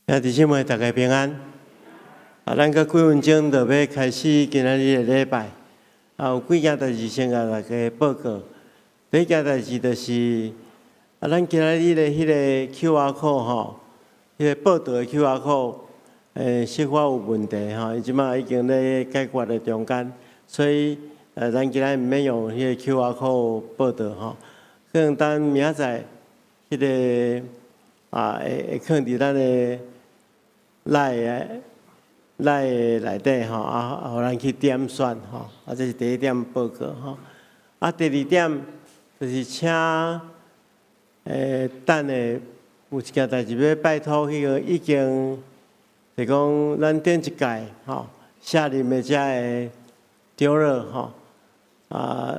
兄弟姊妹，大家平安。啊，咱閣幾分鐘就欲開始今仔日的禮拜。啊，有幾件代誌先共大家報告。第一件代誌就是，啊，咱今仔日的彼个 QR code 吼，彼个報道的 QR code，小可有問題吼，伊這馬已經咧解決的中間，所以，咱今仔日毋免用彼個 QR code 報道吼，可能等明仔載，彼个啊，會囥佇咱的 LINE 的內底吼，啊，予咱去點選吼，啊，這是第一點報告吼。啊，第二點就是請，等下有一件代誌欲拜託彼个已經，就講咱頂一屆吼卸任的遮个長老吼，啊，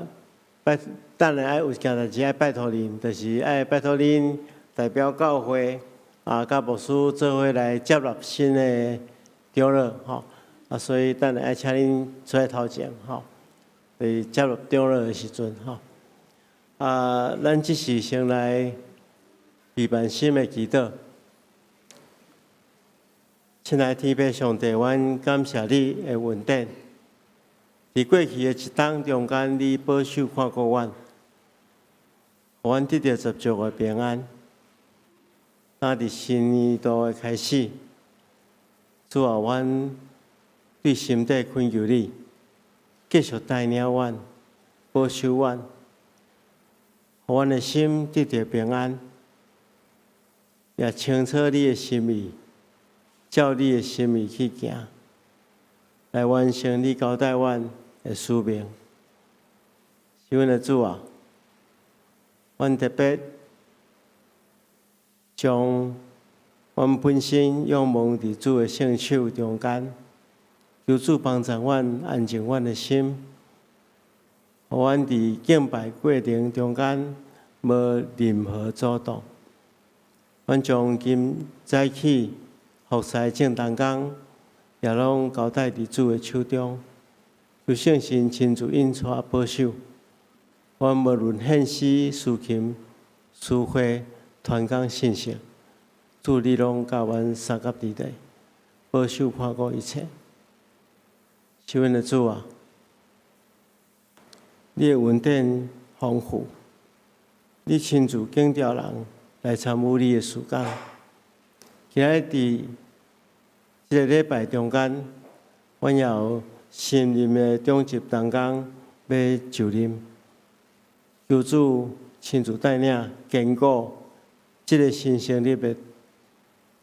拜等下愛有一件代誌愛拜託恁，就是愛拜託恁代表教會啊，佮牧師做伙來接納新的長老吼，啊，所以等下愛請恁出來頭前吼，佇接納長老的時陣吼，啊，咱這時先來預辦心的祈禱。親愛天父上帝，阮感謝你的恩典。佇過去的一冬中間，你保守看顧阮，予阮得著十足的平安。今佇新年度的開始，主啊，阮對心底懇求你，繼續帶領阮，保守阮，予阮的心得著平安，也清楚你的心意，照你的心意去行，來完成你交代阮的使命。是阮的主啊，阮特別將阮本身仰望佇主的聖手中間，求主幫助阮安靜阮的心，予阮佇敬拜過程中間無任何阻擋。阮將今早起服侍正同工，也攏交代佇主的手中，求聖神親自引帶保守。阮無論獻詩、司琴、司會、傳講信息，主你攏佮阮相佮佇咧，保守看顧一切。是阮的主啊，你的恩典豐富，你親自揀召人來參與你的事工。今仔日佇這個禮拜中間，阮也有新任的長執同工欲就任，求主親自帶領堅固這个新成立的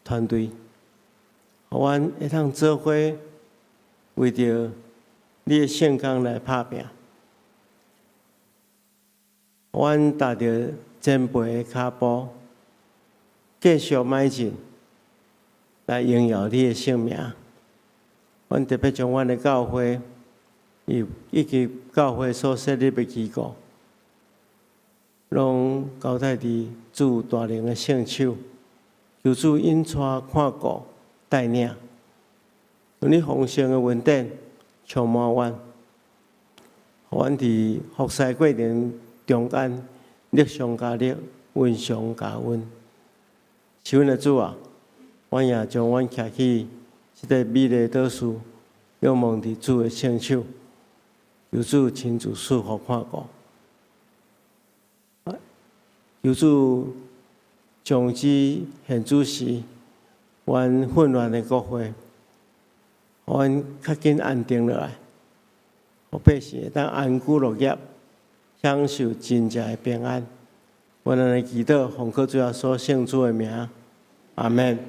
團隊，予阮會當做伙為著你的聖工來拍拚。阮踏著前輩的跤步，繼續邁進，來榮耀你的聖名。阮特別將阮的教會，以及教會所設立的機構，攏交代佇主大能的聖手，求主引帶看顧帶領，用你豐盛的恩典充滿阮，予阮佇服侍過程中間，力上加力，恩上加恩。是阮的主啊，阮也將阮徛起這个美麗導師，仰望佇主的聖手，求主親自賜福看顧。求主終止現主時，阮混亂的國會，予阮較緊安定落來，予百姓會當安居樂業，享受真正的平安。阮按呢祈禱，奉靠主耶穌聖主的名，阿門。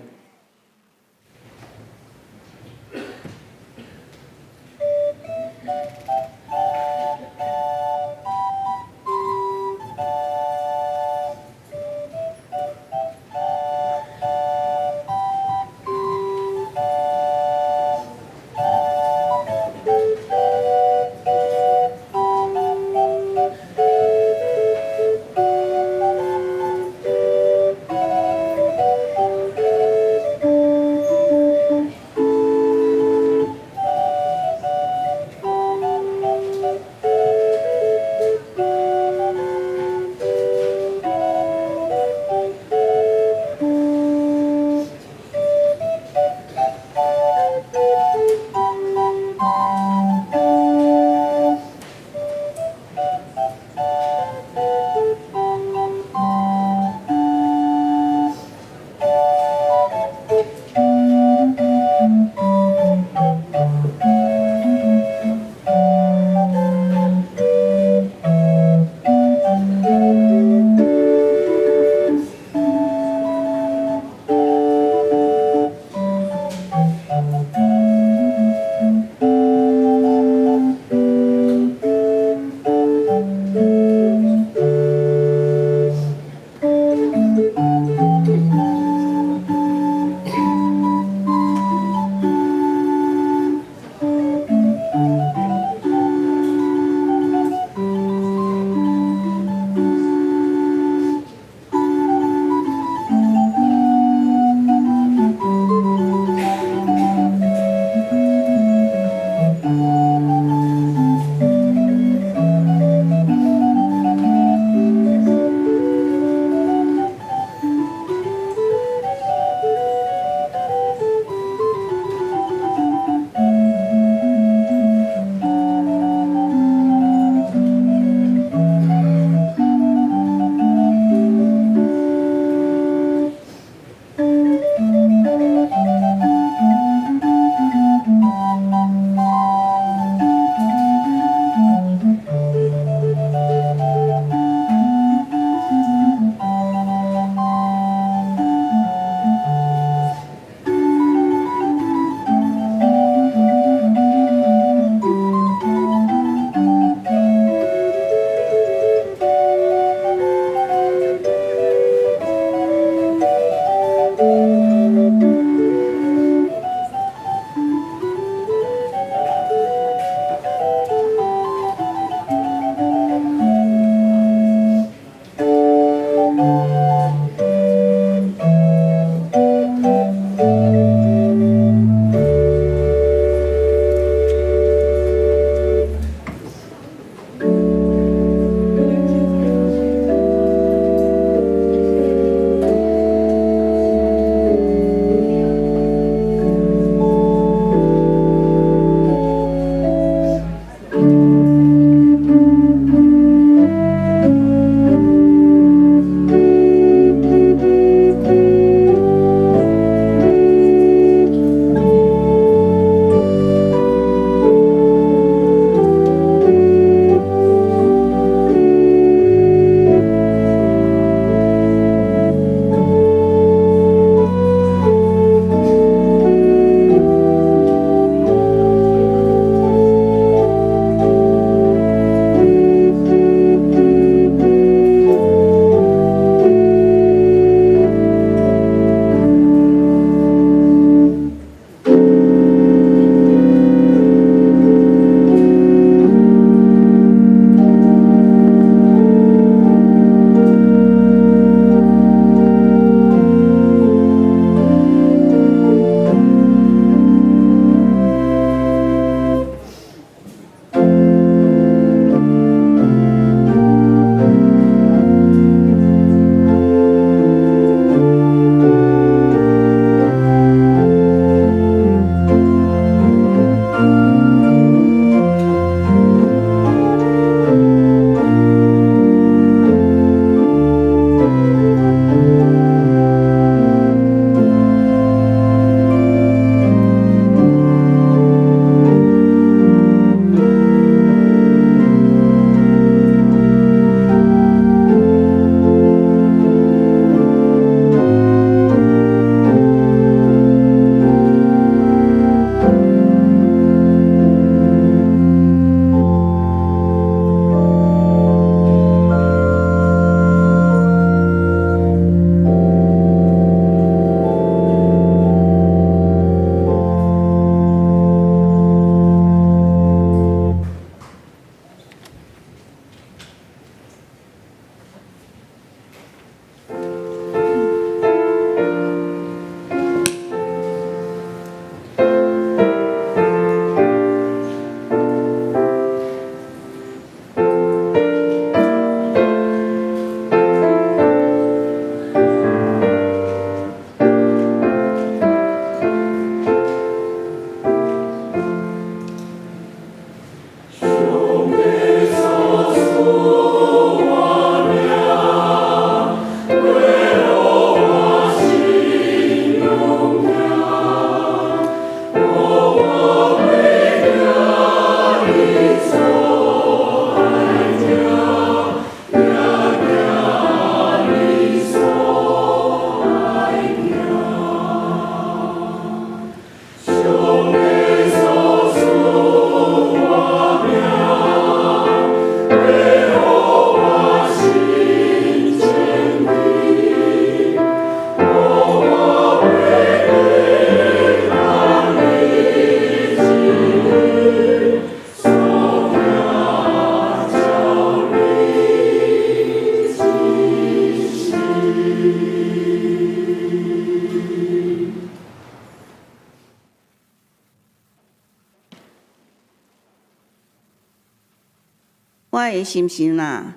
我的心神啊，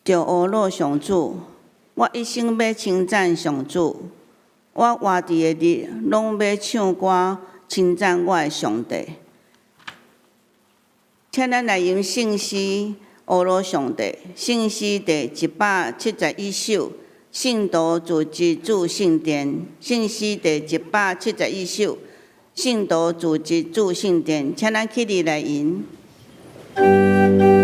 著呵咾上主，我一生欲稱讚上主，我活佇的日，攏欲唱歌稱讚我的上帝。請咱來吟聖詩，呵咾上帝。聖詩第171首，聖徒聚集主聖殿。聖詩第171首，聖徒聚集主聖殿。請咱起立來吟。請坐。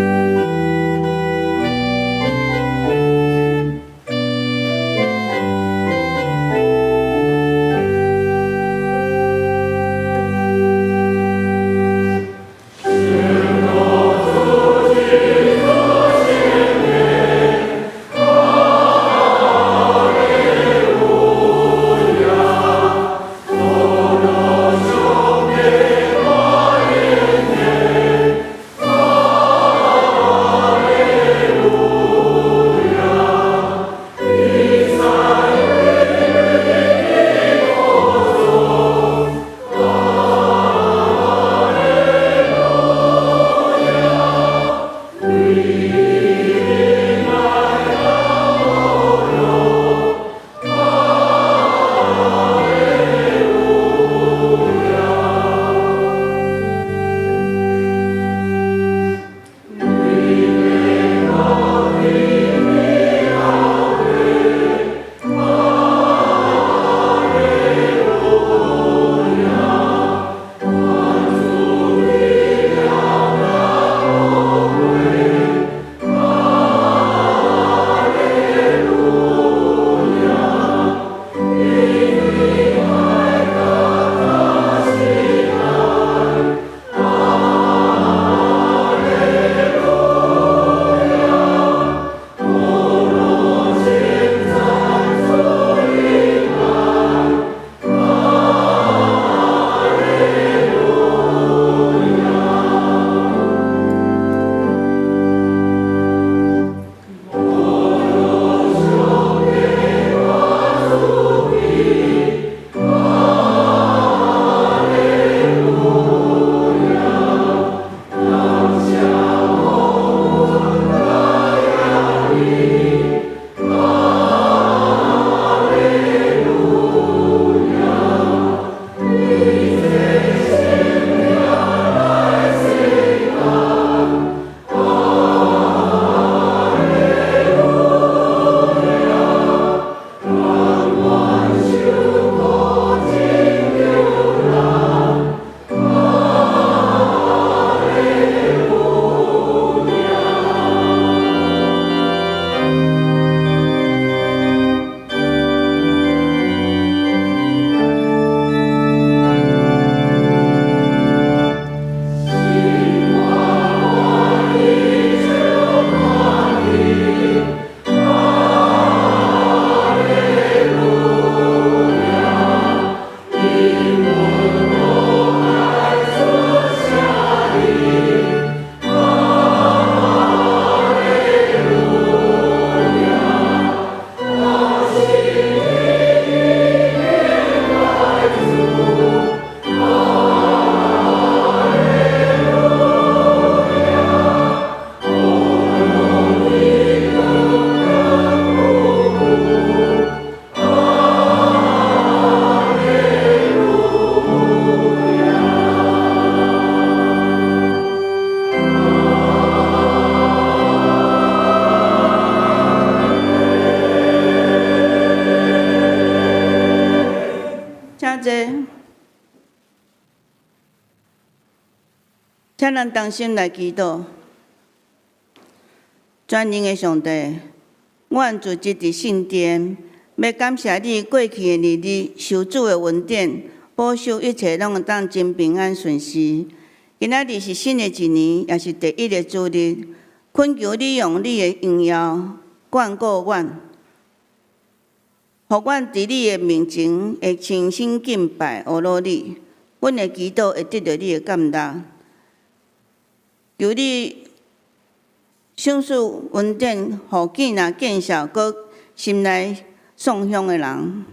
請咱同心來祈禱。全能的上帝，阮聚集佇聖殿，欲感謝你過去的二日受主的恩典，保守一切攏會當真平安順遂。今仔日是新的一年，也是第一个主日，懇求你用你的榮耀眷顧阮，予阮佇你的面前會誠心敬拜呵咾你。阮的祈禱會得著你的接納。求你賞賜恩典，予見若見笑，閣心內送香的人。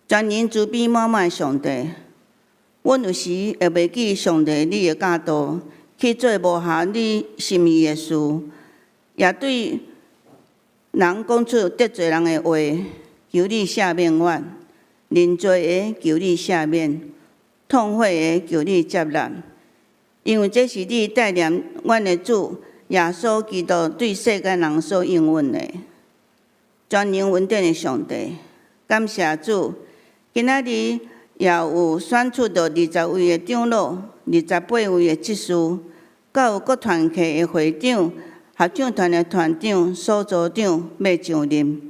全能慈悲滿滿的上帝，阮有時會袂記上帝你的教導，去做無合你心意的事，也對人講出得罪人的話，求你赦免阮；認罪的，求你赦免；痛悔的，求你接納。因為這是你帶領阮的主耶穌基督對世間人所應允的。全能恩典的上帝，感謝主，今仔日也有選出著20位的長老、28位的執事，佮有各團契的會長、合唱團的團長、小組長欲上任。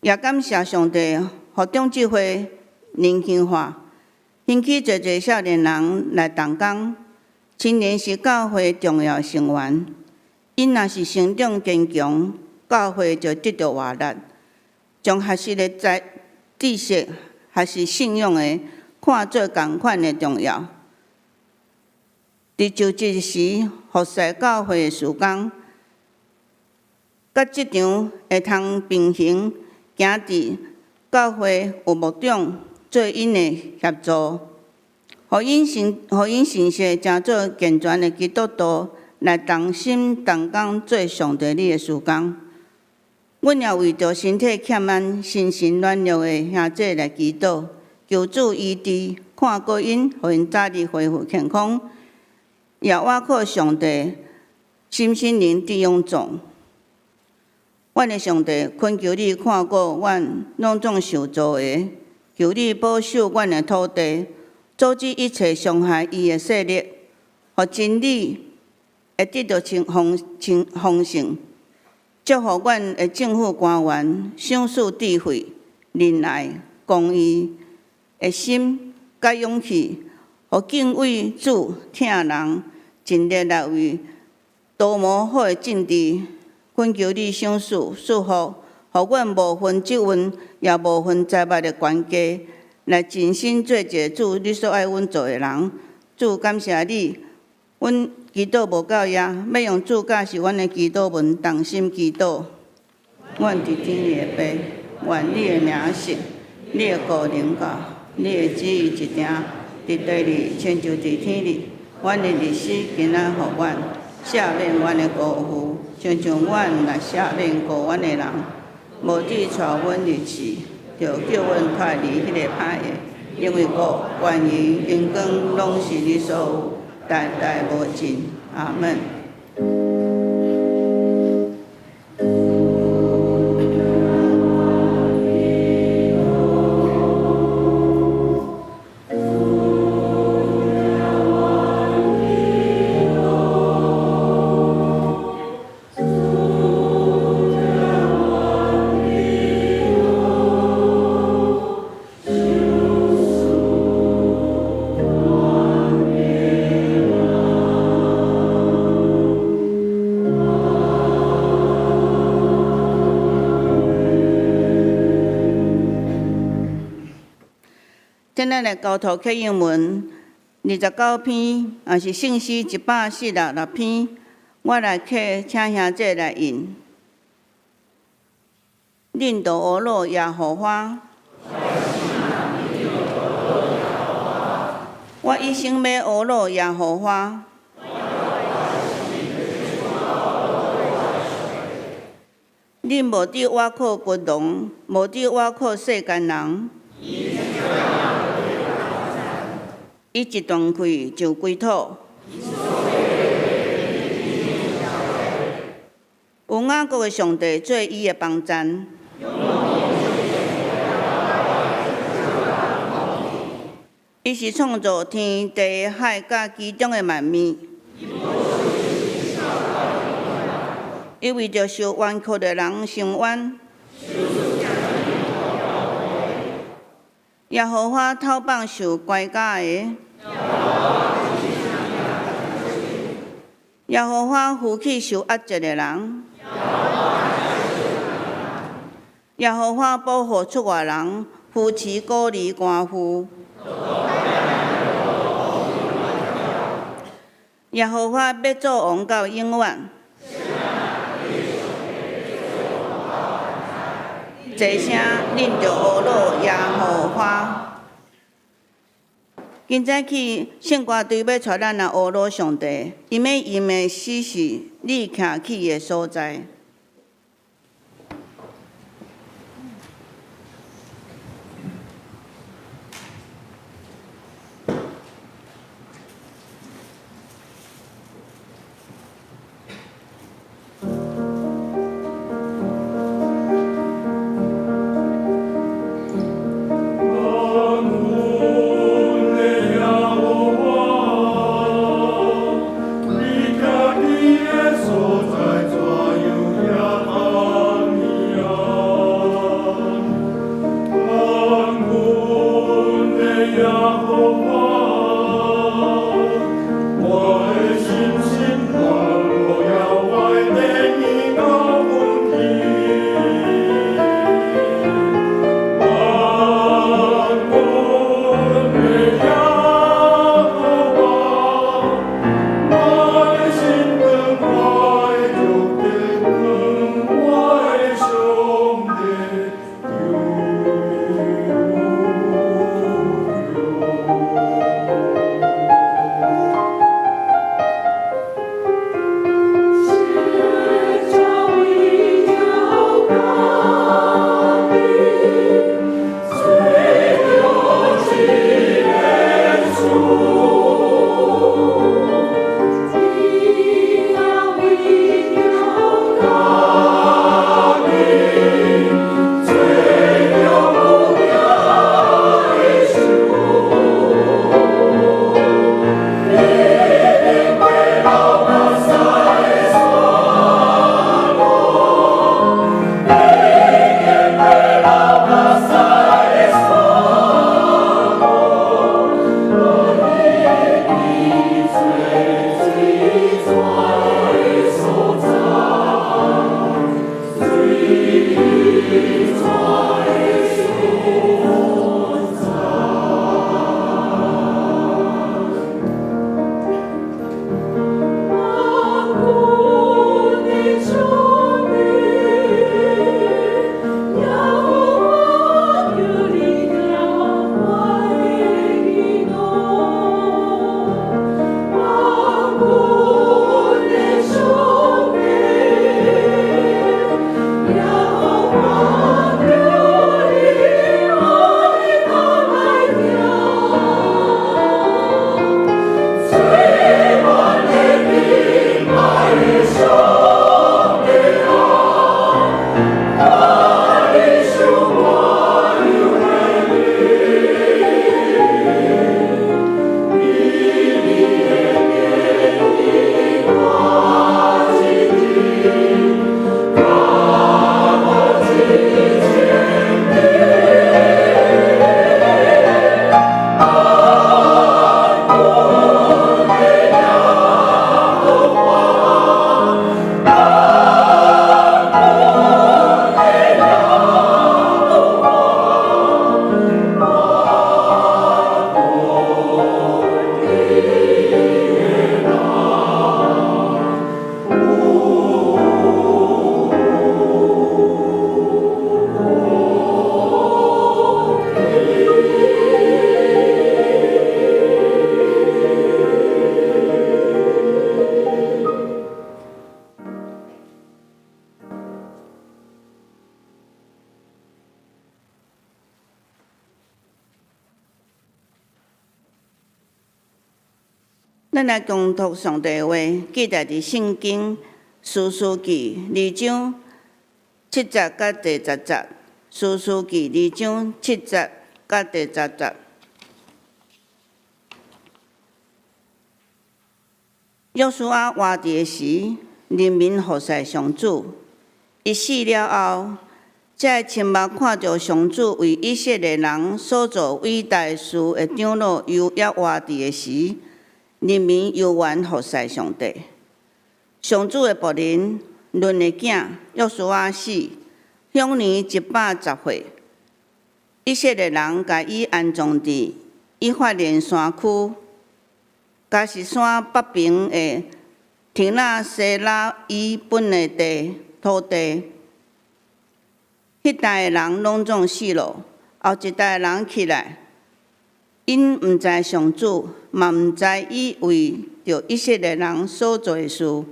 也感謝上帝，予長執會年輕化，興起濟濟少年人來同工。青年是教會重要成員，𪜶若是成長堅強，教會就得著活力。將學習的知知識、學習信仰的看做仝款的重要。佇就職時服侍教會的事工，佮職場會通平衡，行佇教會有牧長做𪜶的協助，予𪜶成熟成做健全的基督徒，來同心同工做上帝你的事工。阮也為著身體欠安、心神軟弱的兄弟來祈禱，求主醫治，看顧𪜶，予𪜶早日恢復健康。也倚靠上帝，身心靈得勇壯。阮的上帝，懇求你看顧阮攏總受造的，求你保守阮的土地，阻止一切傷害伊的勢力，予真理會得著豐清豐盛。祝福阮的政府官員，賞賜智慧、仁愛、公義的心佮勇氣，予敬畏主、疼人，盡力來為圖謀好的政治。懇求你賞賜賜福，予阮無分職份，也無分財物的關係，來盡心做一个主你所愛阮做的人。主感謝你，阮祈禱無到遐，欲用主教授阮的祈禱文，同心祈禱。阮佇天的父，願你的名聖，你的國臨到，你的旨意實行，佇地裡親像佇天裡。阮的日食今仔予阮，赦免阮的過負，親像阮來赦免過阮的人。無致帶阮入試，著救阮脫離彼个歹的。因為國、權勢、榮光，攏是你所有，代代無盡。阿門。咱來交託啟應文29篇，也是聖詩146篇，我來刻，請兄弟來印。恁著呵咾耶和華。我一生欲呵咾耶和華。恁無得倚靠君王，無得倚靠世間人。伊一斷氣就歸土。有雅各的上帝做伊的幫贊。伊是創造天地海佮其中的萬物。伊為著受冤屈的人伸冤。耶和華討放受拐軋的。耶和華扶起受壓制的人。耶和華保護出外人，扶持孤兒寡婦。耶和華欲做王到永遠。齊聲，恁著呵咾耶和華。今早起聖歌隊欲帶咱來呵咾上帝，𪜶欲吟的詩是你徛起的所在。咱來共讀上帝的話，記載佇聖經士師記二章七節佮第十節。士師記二章七節佮第十節。約書亞活佇的時，人民服侍上主。伊死了後，才親目看著上主為以色列人所做偉大事的長老猶猶活佇的時，人民猶原服侍上帝。上主的僕人嫩的囝約書亞死，享年110歲。以色列人共伊安葬佇以法蓮山區，迦實山北爿的亭納西拉以本的地土地。彼代的人攏總死囉，後一代的人起來， 𪜶毋知上主，嘛毋知伊為著以色列人所做的事。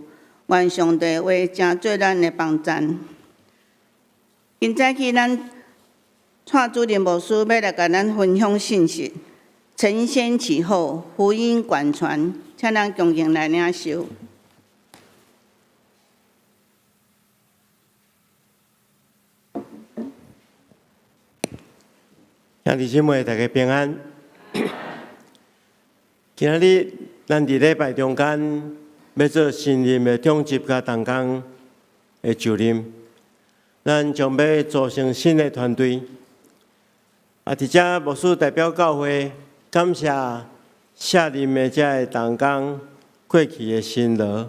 願上帝話成做咱的幫贊。今早起咱蔡主任牧師欲來共咱分享信息，承先啟後，福音廣傳，請咱恭敬來領受。兄弟姊妹，大家平安。今仔日咱佇禮拜中間欲做新任的長執佮同工的就任，咱將欲組成新的團隊。啊，佇遮牧師代表教會感謝卸任的這个同工過去的辛勞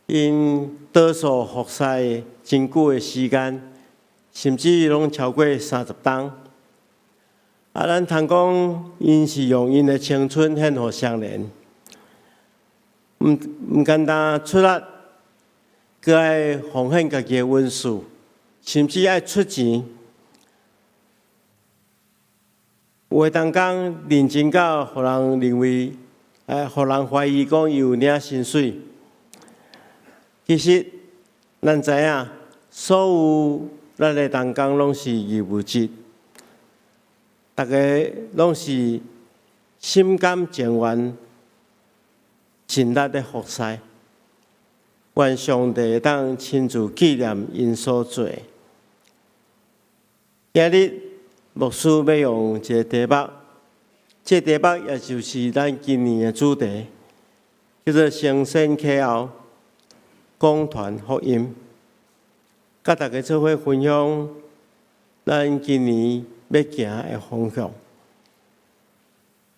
，𪜶倒數服侍真久的時間，甚至攏超過30冬。啊，咱通講，𪜶是用𪜶的青春獻予雙連，毋簡單出力，閣愛奉獻家己的恩賜，甚至愛出錢。有的同工認真到，予人認為，予人懷疑講伊有領薪水。其實，咱知影，所有咱的同工攏是義務職。逐家攏是心甘情願、盡力咧服侍，願上帝會當親自紀念𪜶所做。今日牧師欲用一个題目，這個題目也就是咱今年的主題，叫做承先啟後，廣傳福音。佮大家做伙分享咱今年欲行的方向，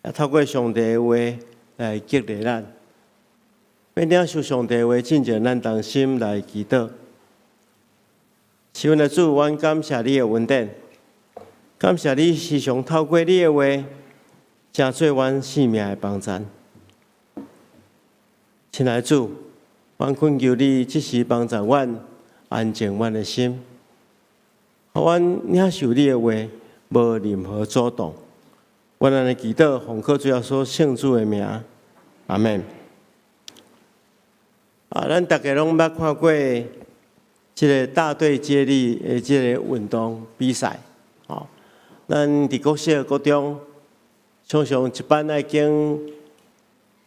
也透過上帝的話來激勵咱。欲領受上帝的話，進前咱同心來祈禱。慈恩的主，阮感謝你的恩典，感謝你時常透過你的話，成做阮生命的幫贊。親愛的主，阮懇求你這時幫助阮安靜阮的心，予阮領受你的話，無任何阻擋。阮按呢祈禱，奉靠主耶穌聖子的名，阿們。啊，咱逐家攏捌看過這个大隊接力的這个運動比賽，吼。咱佇國小、國中，常常一班愛揀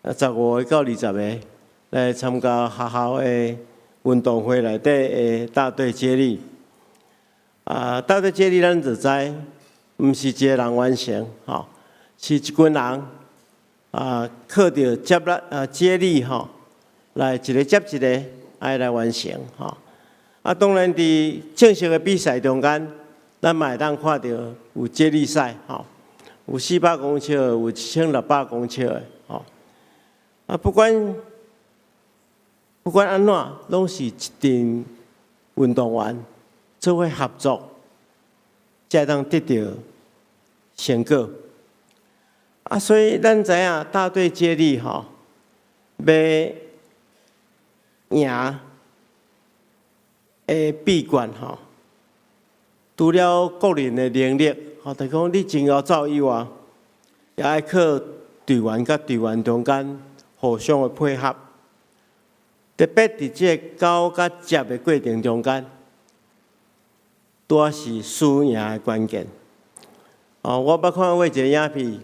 15個到20個來參加學校的運動會內底的大隊接力。啊，大隊接力咱就知，毋是一个人完成，吼，是一群人啊，靠著接力啊接力吼，來一个接一个愛來完成，吼。啊，當然佇正式的比賽中間，咱嘛會當看著有接力賽，吼，有400公尺，有1600公尺的，吼。啊，不管按怎，攏是一陣運動員做伙合作，才會當得著成果。啊，所以咱知影大隊接力吼，欲贏的秘訣吼，除了個人的能力，吼，就是講你真𠢕走以外，也愛靠隊員佮隊員中間互相的配合。特別佇這个交佮接的過程中間，拄仔是輸贏的關鍵。哦，我捌看過一个影片，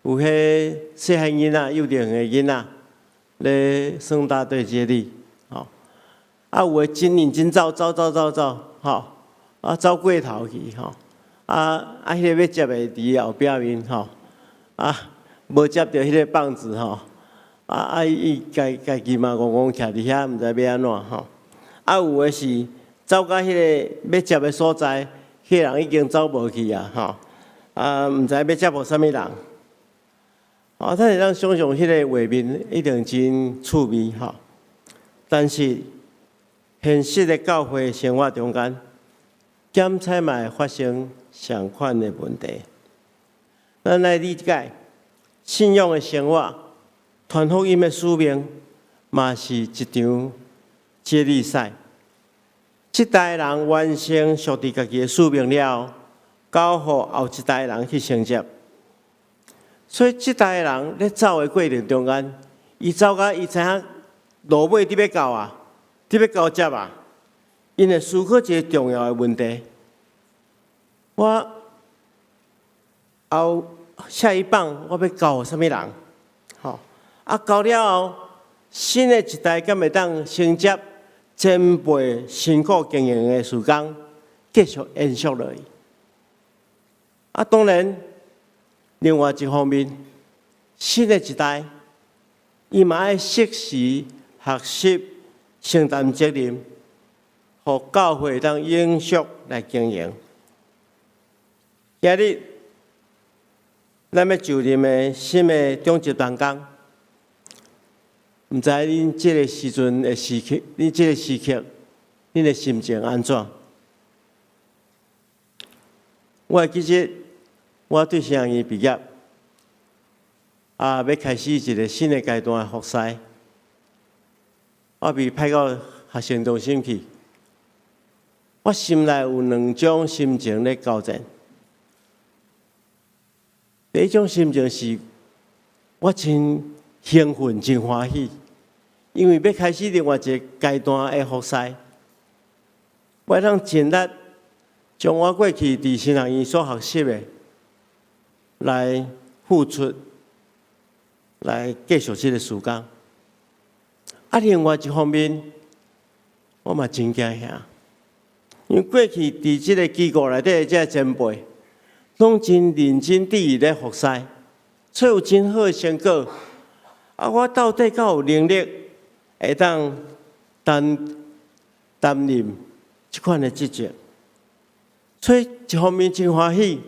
有彼細漢囡仔、幼稚園的囡仔咧耍大隊接力，吼，啊有的真認真走，走走走走，吼，啊走過頭去，吼，啊彼个欲接的佇後壁面，吼，啊無接著彼个棒子，吼，啊伊家家己嘛戇戇徛佇遐，毋知欲按怎，吼，啊有的是走到彼个欲接的所在，彼个人已經走無去啊，吼，啊毋知欲接予啥物人。啊，咱會當想像彼個畫面一定真趣味吼。但是現實的教會生活中間，檢採嘛會發生相款的問題。咱來理解信仰的生活，傳福音的使命，嘛是一場接力賽。這代人完成屬佇家己的使命了後，交予後一代人去承接。所以這代人咧走的過程中間，伊走甲伊知影路尾佇欲到啊，佇欲交接啊，𪜶會思考一个重要的問題。我後下一棒我欲交予啥物人？吼，啊交了後，新的一代敢會當承接前輩辛苦經營的事工，繼續延續落去。啊，當然，另外一方面，新的一代，伊嘛愛適時學習、承擔責任，予教會當永續來經營。今日，咱欲就任的新的長執同工，毋知恁這个時陣的時刻，恁這个時刻，恁的心情按怎？我會記得，我對神學院畢業，啊，欲開始一个新的階段的服侍，我被派到學生中心去，我心內有兩種心情咧交戰。第一種心情是，我真興奮、真歡喜，因為欲開始另外一个階段的服侍，我會當盡力將我過去佇神學院所學習的來付出，來繼續這个事工。啊，另外一方面，我嘛真驚嚇，因為過去佇這个機構內底的這个前輩，攏真認真佇咧服侍，所以有真好的成果。啊，我到底敢有能力會當擔任這款的職責？所以一方面真歡喜，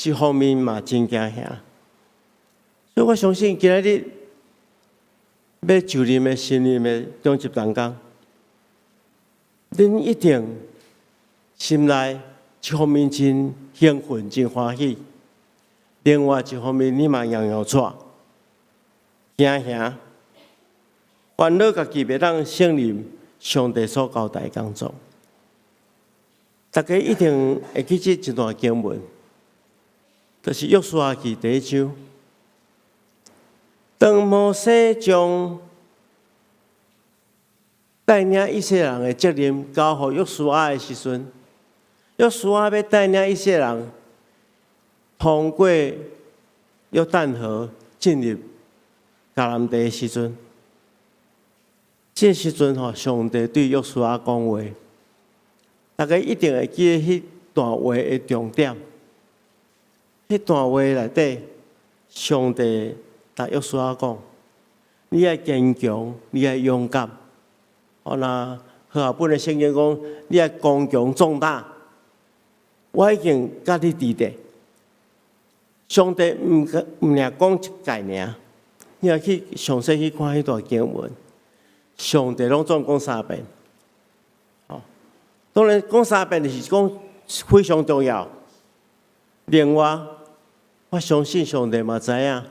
一方面嘛真驚嚇。所以我相信今仔日欲就任的新任的長執同工，恁一定心內一方面真興奮、真歡喜，另外一方面你嘛搖搖掣，驚嚇，煩惱家己袂當勝任上帝所交代的工作。大家一定會記這一段經文，就是約書亞記第一章。當摩西將帶領以色列人的責任交予約書亞的時陣，約書亞欲帶領以色列人通過約旦河進入迦南地的時陣，這時陣吼，上帝對約書亞講話，大家一定會記得彼段話的重點。彼段話內底，上帝共約書亞講：你愛堅強，你愛勇敢。哦，若和合本的聖經講，你愛剛強壯膽。我已經佮你佇咧。上帝毋爾講一擺爾，你若去詳細去看彼段經文，上帝攏總講三遍。哦，當然講三遍就是講非常重要。另外，我相信上帝嘛知影，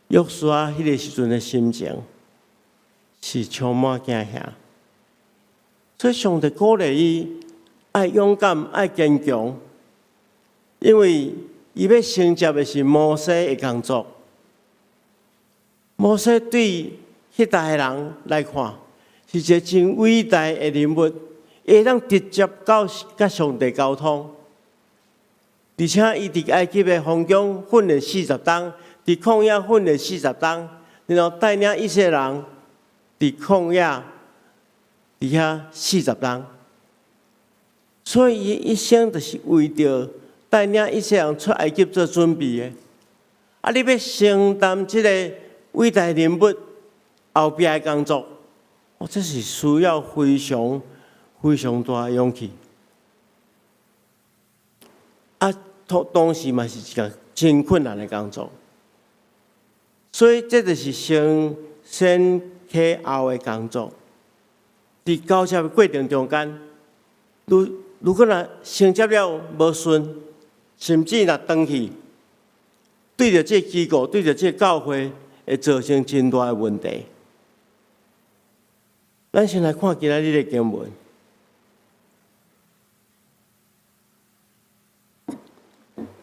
約書亞彼个時陣的心情是充滿驚嚇，所以上帝鼓勵伊愛勇敢、愛堅強，因為伊欲承接的是摩西的工作。摩西對彼代的人來看，是一个真偉大的人物，會當直接到佮上帝溝通。而且伊佇埃及的皇宮訓練四十冬，佇曠野訓練四十冬，然後帶領以色列人佇曠野佇遐四十冬。所以伊一生就是為著帶領以色列人出埃及做準備的。啊，你欲承擔這个偉大人物後壁的工作，哦，這是需要非常非常大的勇氣。啊，當時嘛是一個真困難的工作，所以這就是承先啟後的工作。佇交接的過程中間，如果若承接了無順，甚至若轉去，對著這个機構，對著這个教會，會造成真大的問題。咱先來看今仔日的經文。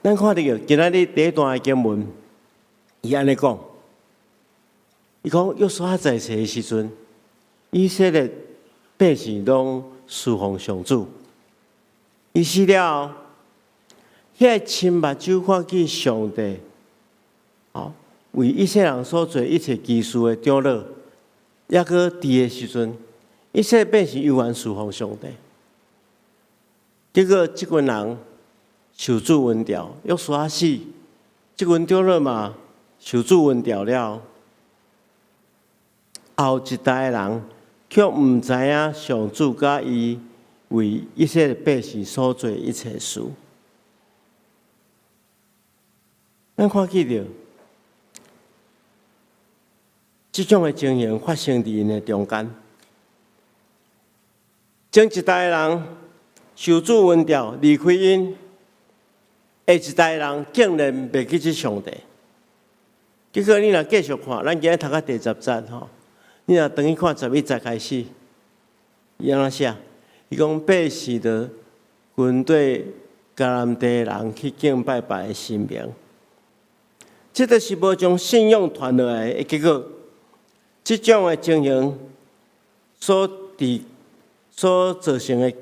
咱看著今仔日第一段的經文，伊按呢講，伊講約書亞在世的時陣，以色列百姓攏事奉上主。伊死了後，彼个親目睭看見上帝，哦，為以色列人所做一切奇事的長老，猶閣佇的時陣，以色列百姓猶原事奉上帝。結果，這群人受主恩召，約書亞死，這群長老嘛受主恩召了。後一代的人卻毋知影上主佮伊為以色列百姓所做一切事。咱看見著，這種的情形發生佇𪜶的中間。前一代的人受主恩召離開𪜶，下一代人竟然袂記這上帝。結果你若繼續看，咱今日讀到第十節吼，你若轉去看11節開始，伊按怎寫？伊講百姓就跟綴迦南地的人去敬拜別的神明，這就是無將信仰傳落來的結果。這種的情形所造成的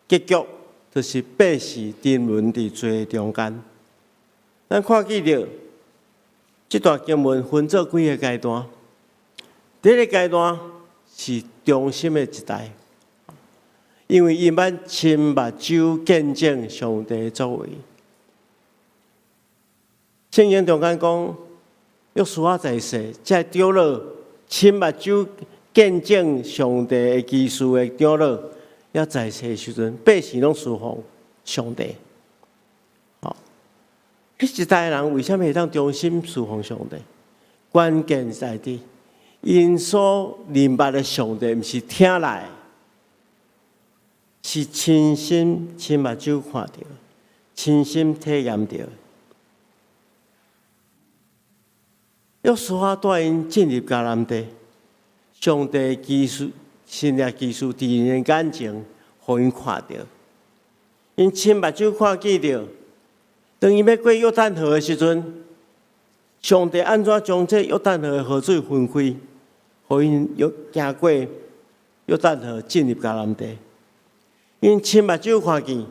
結局，就是百姓沉淪佇罪中間。咱看見著這段經文分做幾个階段。第一个階段是忠心的一代，因為𪜶捌親目睭見證上帝的作為。聖經中間講，約書亞在世，這長老親目睭見證上帝的奇事的長老，猶在世的時陣，百姓攏事奉上帝。吼，彼一代人為啥物會當忠心事奉上帝？關鍵在佇𪜶所認捌的上帝，毋是聽來，是親身親目睭看著，親身體驗著。約書亞帶𪜶進入迦南地，上帝奇事、神蹟奇事佇𪜶的眼前，予𪜶看著。𪜶親目睭看見著，當𪜶欲過約旦河的時陣，上帝按怎將這約旦河的河水分開，予𪜶約行過約旦河進入迦南地。𪜶親目睭看見，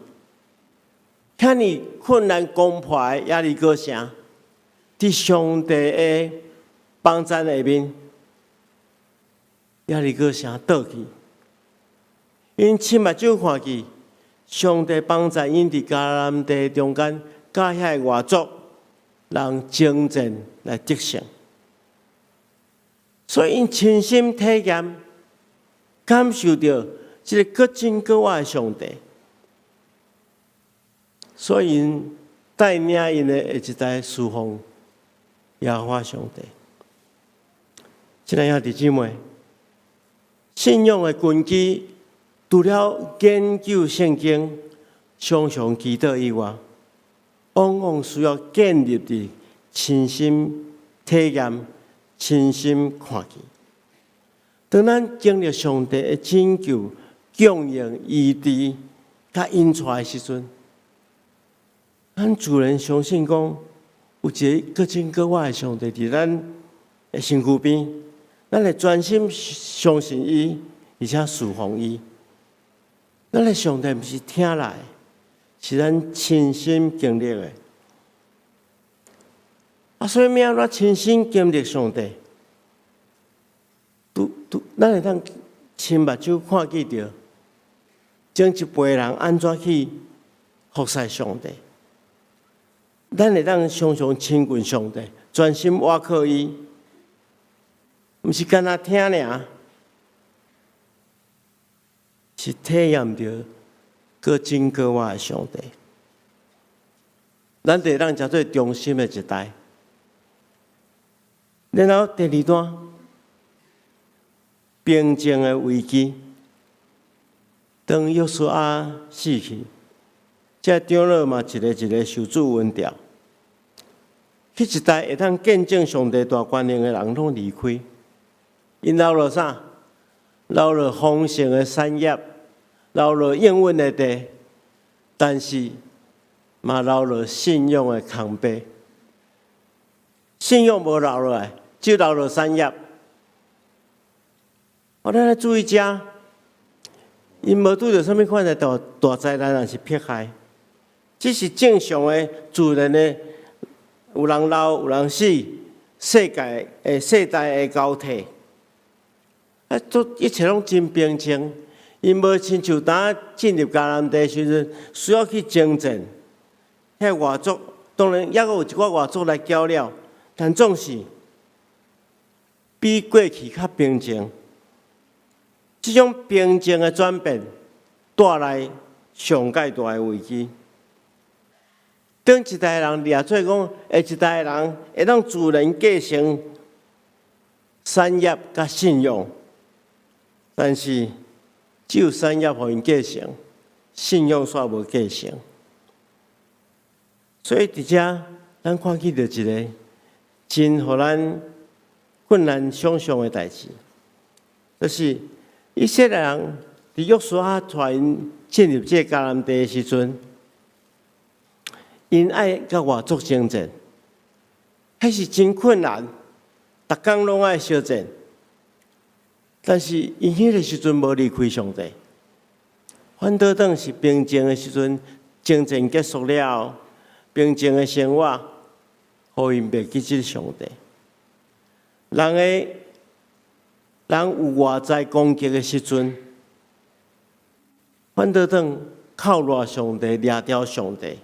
遐爾困難攻破的耶利哥城，佇上帝的幫贊下面，耶利哥城倒去。𪜶親目睭看見上帝幫贊𪜶佇迦南地中間，佮遐个外族人爭戰來得勝。所以𪜶親身體驗，感受著這个閣真閣活的上帝。所以𪜶帶領𪜶的下一代事奉耶和華上帝。親愛兄弟姊妹，信仰的根基，除了研究聖經、常常祈禱以外，往往需要建立佇親身體驗、親身看見。當咱經歷上帝的拯救、供應、醫治、佮引帶的時陣，咱自然相信講，有一个閣真閣活的上帝佇咱的身軀邊，咱會專心相信伊，而且事奉伊。咱的上帝毋是聽來，是咱親身經歷的。啊，所以欲按怎親身經歷上帝？拄拄，咱會當親目睭看見著，前一輩人按怎去服侍上帝？咱會當常常親近上帝，專心倚靠伊，毋是干焦聽爾，是體驗著閣真閣活的上帝。咱會當成做忠心的一代。然後第二段，平靜的危機。當約書亞死去，這長老嘛一个一个受主恩召。彼一代會當見證上帝大權能的人攏離開，𪜶留落啥？留落豐盛的產業，留落應允的地，但是嘛留落信仰的空白。信仰無留落來，只留落產業。我咱來注意遮，𪜶無拄著啥物款的大大災難，抑是迫害，只是正常的自然的，有人老，有人死，世界的世代的交替，啊，都一切攏真平靜。𪜶無親像當進入迦南地時陣，需要去征戰。彼外族當然猶閣有一寡外族來攪擾，但總是比過去較平靜。這種平靜的轉變，帶來上蓋大的危機。當一代人掠做講，下一代人會當自然繼承產業佮信仰，但是只有產業予𪜶繼承，信仰煞無繼承。所以佇遮，咱看見著一个真予咱困難想像的代誌，就是以色列人佇約書亞帶𪜶進入這个迦南地的時陣，𪜶愛佮外族征戰，彼是真困難，逐工攏愛相戰。但是𪜶彼个時陣無離開上帝，反倒轉是平靜的時陣，征戰結束了後，平靜的生活，予𪜶袂記這上帝。人的人有外在攻擊的時陣，反倒轉靠賴上帝，掠牢上帝，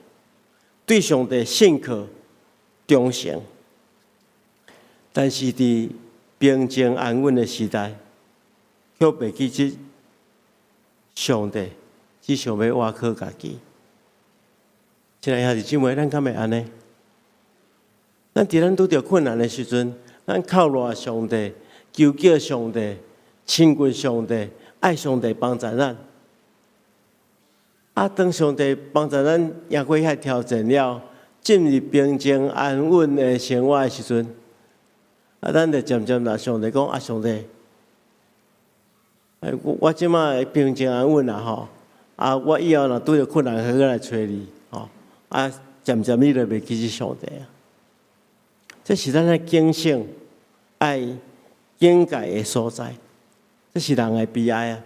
對上帝信靠忠誠。但是佇平靜安穩的時代，卻袂記這上帝，只想欲倚靠家己。親愛兄弟姊妹，咱敢會按呢？咱佇咱拄著困難的時陣，咱靠賴上帝，求叫上帝，親近上帝，愛上帝幫助咱。啊，當上帝幫助咱贏過遐挑戰了，進入平靜安穩的生活的時陣，啊，咱就漸漸來上帝講啊，上帝，我這擺平靜安穩啦吼，啊，我以後若拄著困難，會閣來揣你吼。啊，漸漸你就袂記得上帝啊。這是咱愛警醒、愛警戒的所在，這是人的悲哀啊！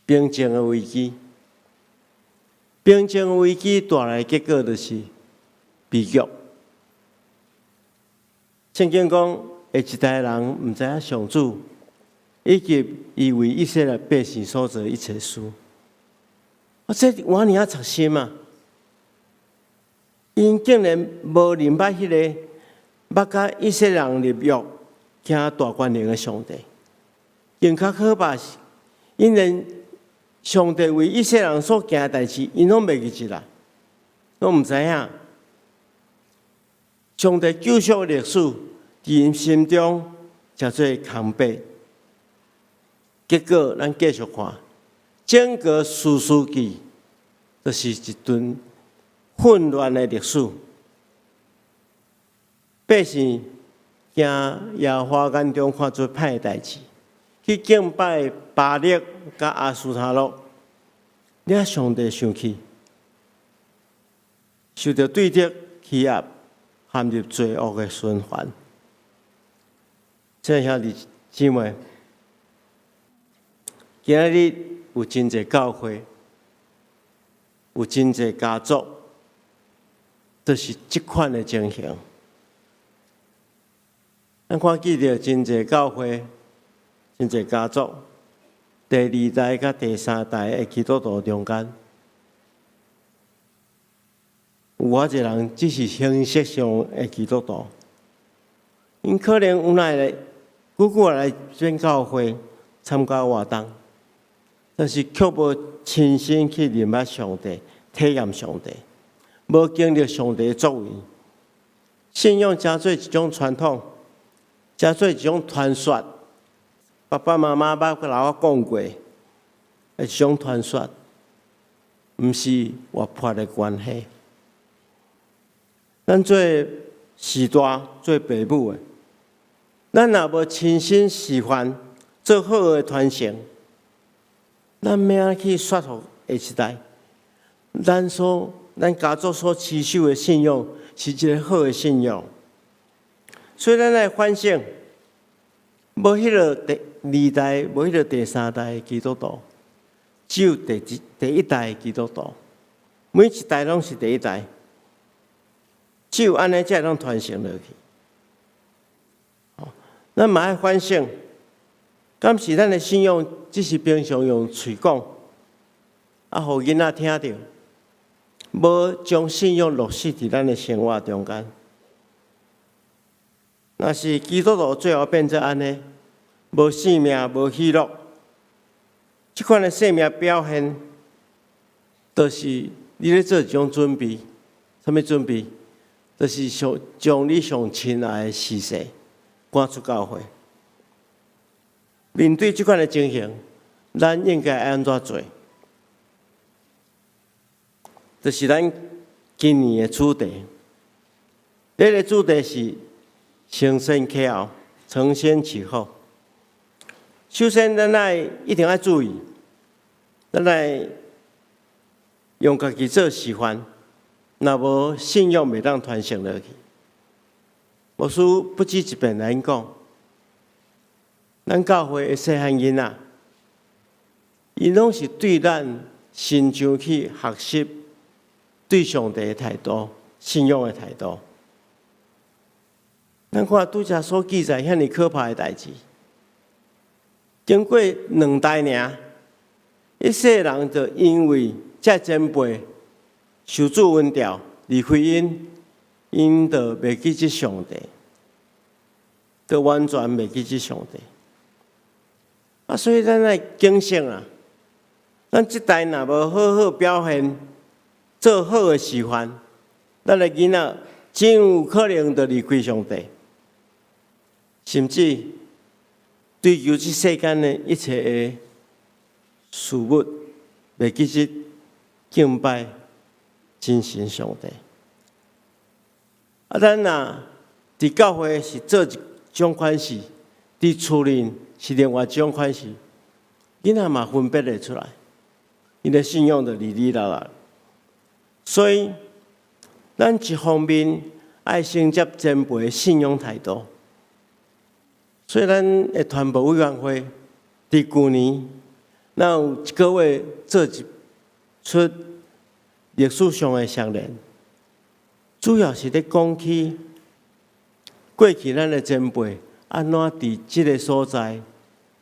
平靜的危機，平靜的危機帶來的結果就是悲劇。聖經講，下一代人毋知影上主，以及伊為以色列百姓所做一切事。啊，這偌爾仔賊心啊！𪜶竟然無認捌彼个捌佮以色列人立約、行大權能的上帝。更較可怕是，𪜶連上帝為以色列人所行的代誌，𪜶攏袂記得啦，攏毋知影。上帝救贖歷史，佇𪜶心中成做空白。結果，咱繼續看，整個士師記，就是一段混亂的歷史。百姓驚耶和華眼中看做歹的代誌，去敬拜巴力佮亞斯他錄，惹上帝生氣，受著對敵欺壓，陷入罪惡的循環。親愛兄弟姊妹，今仔日有真濟教會，有真濟家族，都是這款的情形。咱看見著真濟教會、真濟家族，第二代佮第三代的基督徒中間，有偌濟人只是形式上的基督徒，𪜶可能有奈來久久來轉教會參加活動，但是卻無親身去認捌上帝、體驗上帝，無經歷上帝的作為，信仰成做一種傳統，成做一種傳說。爸爸媽媽捌佮我講過，一種傳說，毋是活潑的關係。咱做序大、做爸母的，咱若無親身示範，做好的傳承，咱欲按怎去說服下一代？咱家族所持守的信仰，是一个好的信仰。所以咱來反省，無彼个第二代，無彼个第三代的基督徒，只有第一代的基督徒。每一代攏是第一代，只有按呢才會當傳承落去。咱嘛愛反省，敢是咱的信仰只是平常用喙講，啊，予囡仔聽著，無將信仰落實佇咱的生活中間。若是基督徒最後變做按呢，無生命、無喜樂，這款的生命表現，就是你咧做一種準備，啥物準備？就是上將你上親愛的婿婿趕出教會。面對這款的情形，咱應該按怎做？就是咱今年的主題。這个主題是承先啟後，承先啟後。首先，咱愛一定愛注意，咱愛用家己做示範，若無信仰袂當傳承落去。牧師不止一遍來講，咱教會的細漢囡仔，𪜶攏是對咱身上去學習對上帝的態度、信仰的態度。咱看拄才所記載遐爾可怕的代誌，經過兩代爾，一世人就因為這前輩受主恩召離開𪜶，𪜶就袂記得上帝，就完全袂記得上帝。啊，所以咱愛警醒啊！咱這代若無好好表現，做好的示範，咱的囡仔真有可能就離開上帝，甚至追求這世間的一切的事物，袂記得敬拜真神上帝。啊，咱若佇教會是做一種款式，佇厝裡是另外一種款式，囡仔嘛分別會出來，𪜶的信仰就離離落落。所以，咱一方面愛承接前輩的信仰態度，所以咱的傳播委員會佇舊年，咱有一個月做一出歷史上的相連，主要是咧講起過去咱的前輩按怎佇這个所在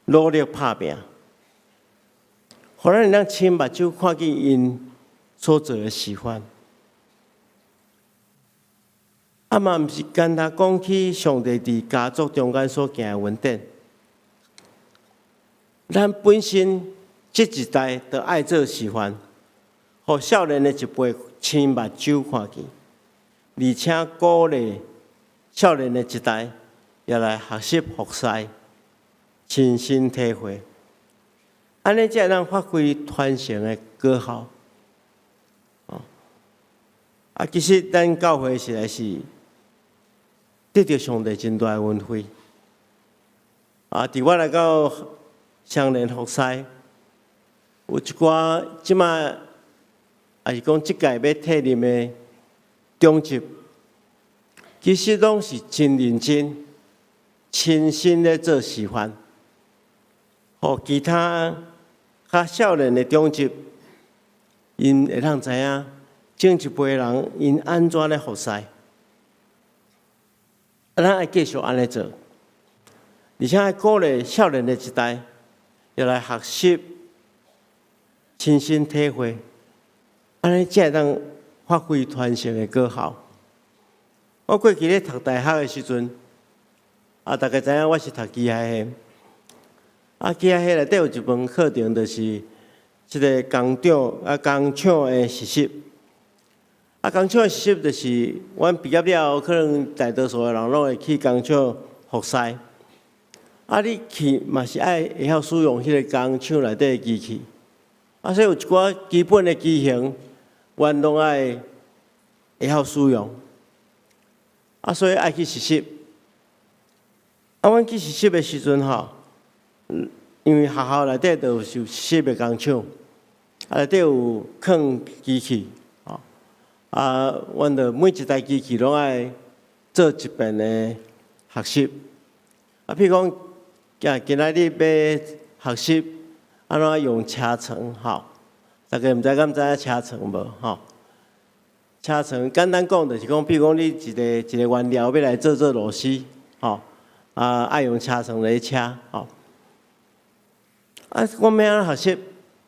努力拍拚，予咱會當親目睭看見𪜶所做的示範。啊嘛，毋是干焦講起上帝佇家族中間所行的恩典，咱本身這一代就愛做示範，予少年的一輩親目睭看見，而且鼓勵少年的一代也來學習服侍，親身體會，按呢才會當發揮傳承的果效。啊，其實咱教會實在是得著上帝真大的恩惠。啊，佇我來到雙連服侍，有一寡這馬，也是講這屆欲退任的長執，其實攏是真認真、親身咧做示範，予其他較少年的長執，𪜶會當知影前一輩人𪜶按怎咧服侍，啊，咱愛繼續按呢做，而且愛鼓勵少年的一代，也來學習、親身體會，按呢才會當發揮傳承的果效。我過去咧讀大學的時陣，啊，大家知影我是讀機械系，啊，機械系內底有一門課程，就是這个工廠的實習。啊，工廠的實習就是阮畢業了後，可能大多數的人攏會去工廠服侍。啊，你去嘛是愛會曉使用彼个工廠內底的機器。啊，所以有一寡基本的機型，阮攏愛會曉使用。啊，所以愛去實習。啊，阮去實習的時陣吼，因為學校內底就有實習的工廠，啊，內底有囥機器，吼。啊，阮著每一台機器攏愛做一遍的學習。啊，譬如講，今仔日欲學習按怎用車床，吼，大家毋知敢知影車床無？吼，車床簡單講就是講，譬如講你一个一个原料欲來做做螺絲，吼，啊，愛用車床來車，吼。啊，我欲按怎學習？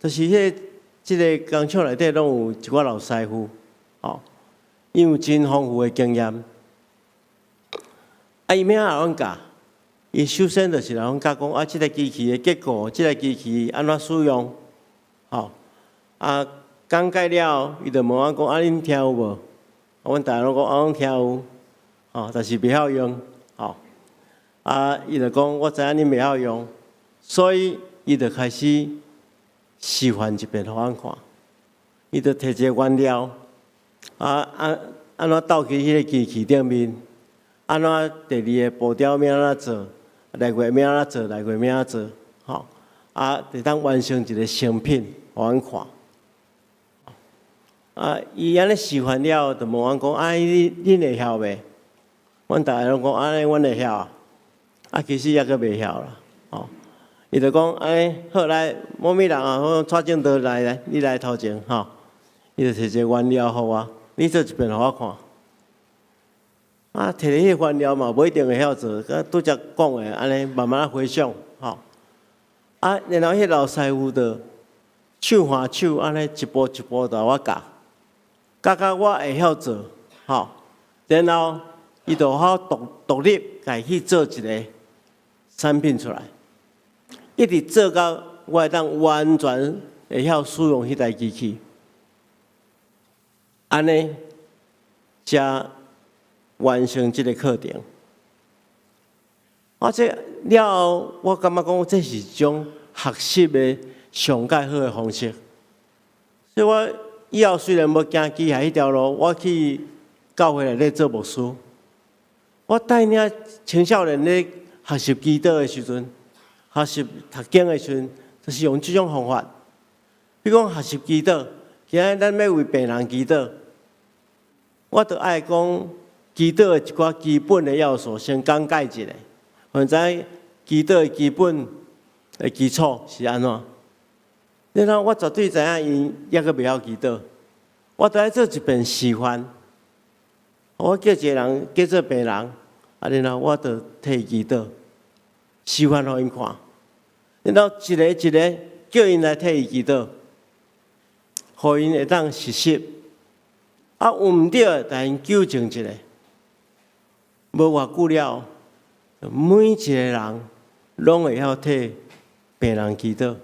就是這个工廠內底攏有一寡老師傅，吼，𪜶有真豐富的經驗。啊，伊欲按怎阮教？伊首先就是來阮教講啊，這个機器的結構，這个機器按怎使用，吼。啊，講解了，伊就問阮講啊，恁聽有無？阮逐个攏講啊，攏聽有，吼，但是袂曉用，吼。啊，伊就講我知影恁袂曉用，所以伊就開始示範一遍予阮看。伊就提一個原料，啊啊，按怎倒去彼个機器頂面，按怎第二個步驟欲按怎做，來回欲按怎做，來回欲按怎做，吼，啊，會當完成一個成品，予阮看。啊，伊按呢示範了，就問阮講：啊，恁會曉袂？阮逐个攏講：按呢，阮會曉啊。啊，其實猶閣袂曉啦，吼。伊就講：按呢好來，某物人啊，好，蔡正德來來，你來頭前，吼。伊就提一个原料予我，你做一遍予我看。啊，提彼个原料嘛，無一定會曉做，佮拄才講的按呢慢慢仔回想，吼。啊，然後彼老師傅就手牽手按呢一步一步帶我教，教到我會曉做，吼。然後伊就予我獨獨立家己去做一个產品出來，一直做到我會當完全會曉使用彼台機器，按呢才完成這个課程。啊，這了後，我感覺講這是一種學習的上蓋好的方式。所以我以後雖然無行機械彼條路，我去教會內底做牧師，我帶領青少年咧學習祈禱的時陣，學習讀經的時陣，就是用這種方法。比如講學習祈禱，今仔咱欲為病人祈禱，我著愛講祈禱的一寡基本的要素，先講解一下，予𪜶知祈禱的基本的基礎是按怎。然後我絕對知影𪜶猶閣袂曉祈禱，我著愛做一遍示範。我叫一个人叫做病人，啊，然後我就替伊祈禱，示範予𪜶看。然後一个一个叫𪜶來替伊祈禱，予𪜶會當實習。啊，有毋對的，共𪜶糾正一下。無偌久了，每一个人攏會曉替病人祈禱。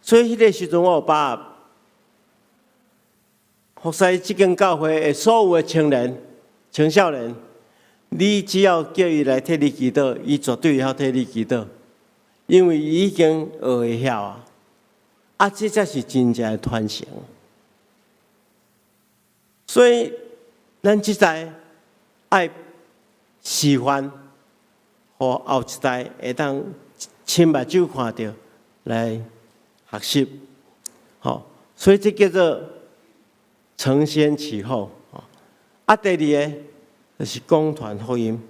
所以彼个時陣，我有把握，服侍這間教會的所有的青年、青少年，你只要叫伊來替你祈禱，伊絕對會曉替你祈禱，因為伊已經學會曉啊。啊，這才是真正的傳承。所以，咱這代愛示範，予後一代會當親目睭看著來學習，吼，所以這叫做承先啟後。啊，第二个就是廣傳福音。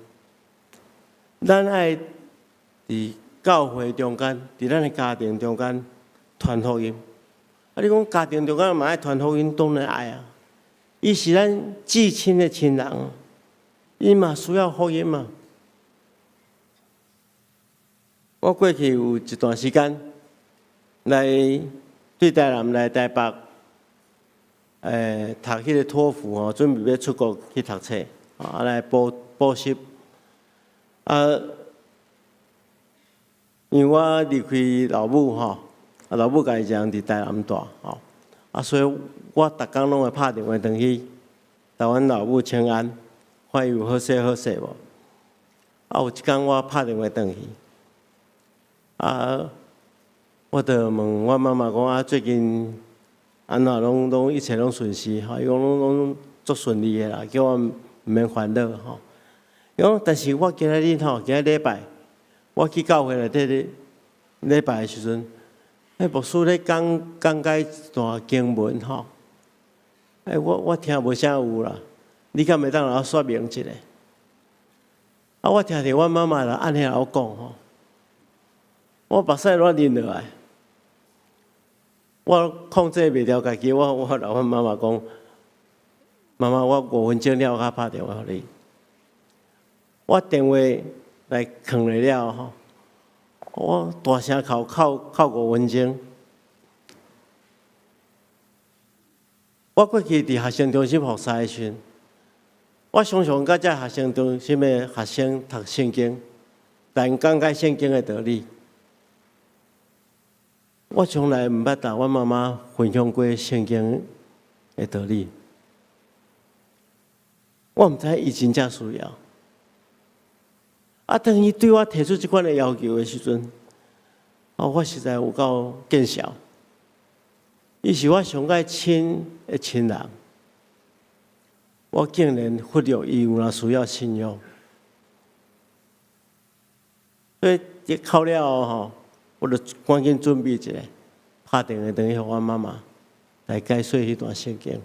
咱愛佇教會中間，佇咱的家庭中間傳福音。啊，你講家庭中間嘛愛傳福音，當然愛啊。伊是咱至親的親人，伊嘛需要福音嘛。我過去有一段時間來對台南來台北，讀彼个托福吼，準備欲出國去讀冊，啊來補補習。啊，因為我離開老母吼，啊老母家己一个人佇台南蹛吼，啊所以我逐工攏會拍電話轉去，共阮老母請安，看伊有好勢好勢無。啊有一工我拍電話轉去，啊，我就問我媽媽講啊，最近按怎攏攏一切攏順勢吼，伊講攏攏足順利的啦，叫我毋免煩惱吼。伊講，但是我今仔日吼，今仔禮拜，我去教會內底咧禮拜的時陣，彼牧師咧講講解一段經文吼，欸，我聽無啥有啦，你敢會當來說明一下？啊，我聽著阮媽媽來按呢來講吼，我目屎亂淋落來，我控制袂牢家己，我共阮媽媽講，媽媽，我5分鐘了後拍電話予你。我電話來囥落了吼，我大聲哭哭哭5分鐘。我過去佇學生中心服侍的時陣，我常常佮這學生中心的學生讀聖經，來𪜶講解聖經的道理。我從來毋捌共阮媽媽分享過聖經的道理。我毋知伊真正需要。啊，當伊對我提出這款的要求的時陣，哦，我實在有夠見笑。伊是我上蓋親的親人，我竟然忽略伊有若需要信仰。所以一哭了後吼，我就趕緊準備一下，拍電話轉去予阮媽媽來解說彼段聖經。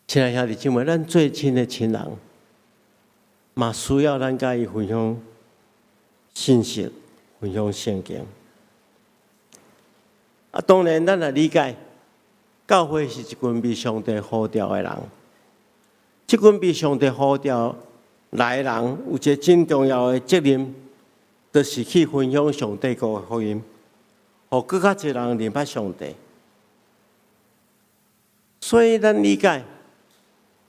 親愛兄弟姊妹，咱最親的親人，嘛需要咱佮伊分享信息，分享聖經。啊，當然，咱來理解，教會是一群被上帝呼召的人。這群被上帝呼召來的人，有一個真重要的責任，就是去分享上帝國的福音，予閣較濟人認捌上帝。所以，咱理解，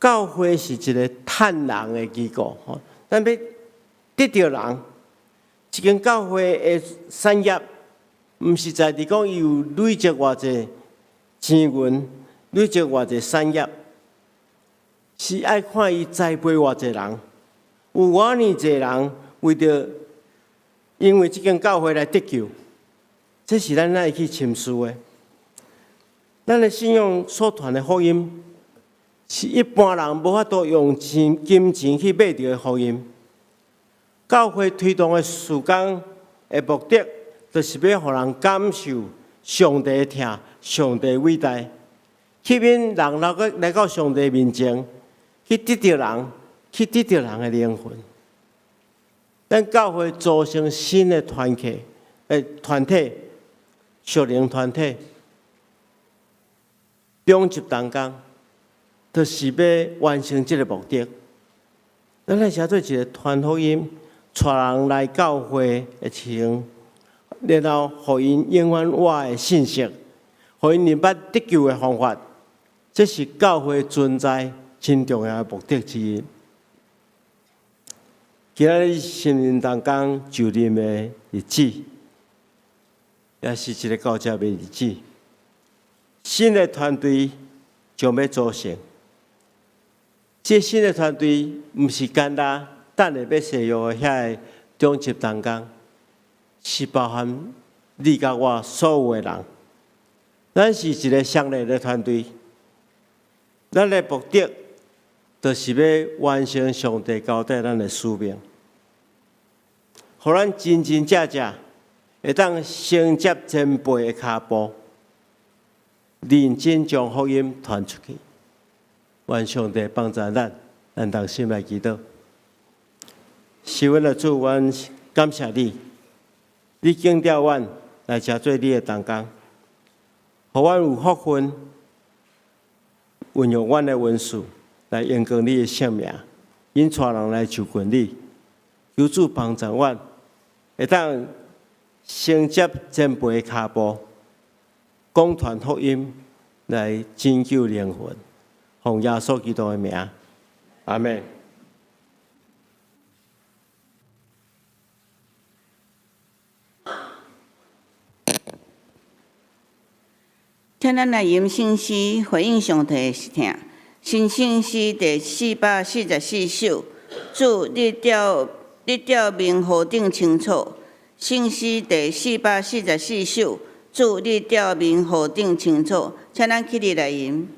教會是一個趁人的機構，吼，咱欲得著人，這間教會的產業。毋是在佇講伊有累積偌濟錢銀，累積偌濟產業，是愛看伊栽培偌濟人，有偌爾濟人為著因為這間教會來得救，這是咱愛去深思的。咱的信仰所傳的福音，是一般人無法度用錢金錢去買著的福音。教會推動的事工的目的，就是欲予人感受上帝的疼，上帝偉大，吸引人來到上帝面前，去得著人，去得著人的靈魂。咱教會組成新的團體，團體，屬靈團體，兩集同工，就是欲完成這个目的。咱來寫做一个傳福音、帶人來教會的情。然後，予𪜶永遠活的信息，予𪜶明白得救的方法，這是教會存在真重要的目的之一。今仔日新人同工就任的日子，也是一个交接的日子。新的團隊將欲組成，這新的團隊毋是干焦等下欲誓約的遐個長執同工。是包含你佮我所有的人，咱是一个相連的團隊。咱的目的，就是欲完成上帝交代咱的使命，予咱真真正正會當承接前輩的跤步，認真將福音傳出去。願上帝幫助咱，咱同心來祈禱。是阮的主，阮感謝你。你揀召阮來成做你的同工，予阮有福分，運用阮的恩賜來榮光你的聖名，引帶人來就近你。求主幫助阮，會當承接前輩的跤步，廣傳福音來拯救靈魂。奉耶穌基督的名，阿們。請咱來吟聖詩，回應上帝的疼。新聖詩第444首，主，你照明何等清楚。聖詩第444首，主，你照明何等清楚。請咱起立來吟。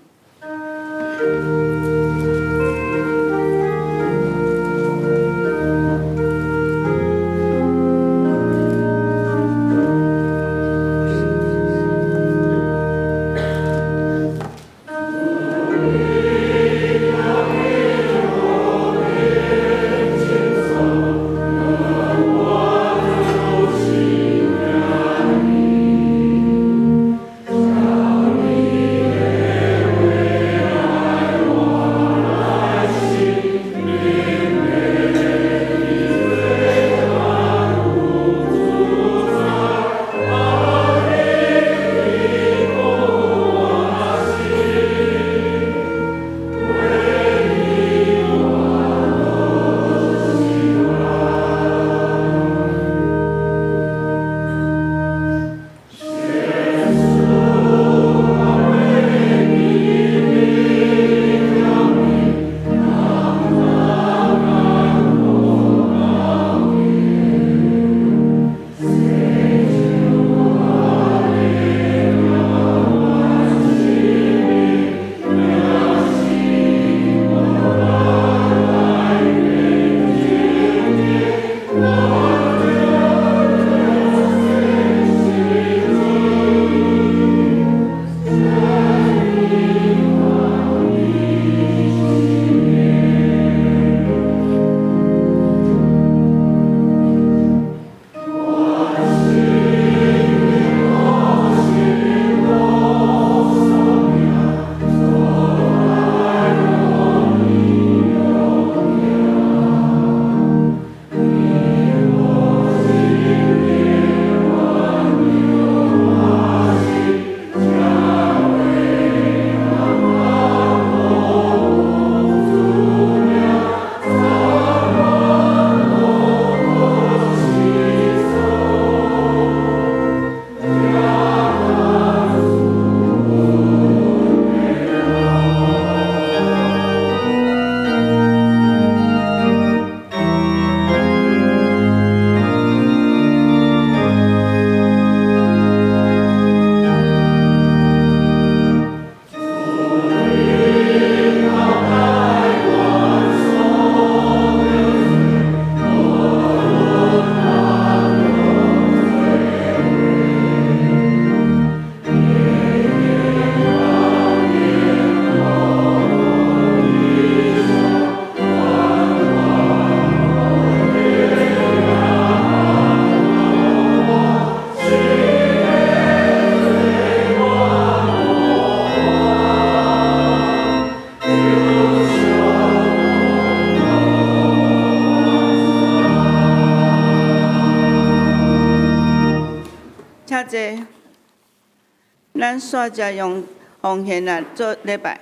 請坐。咱煞才用奉獻來做禮拜。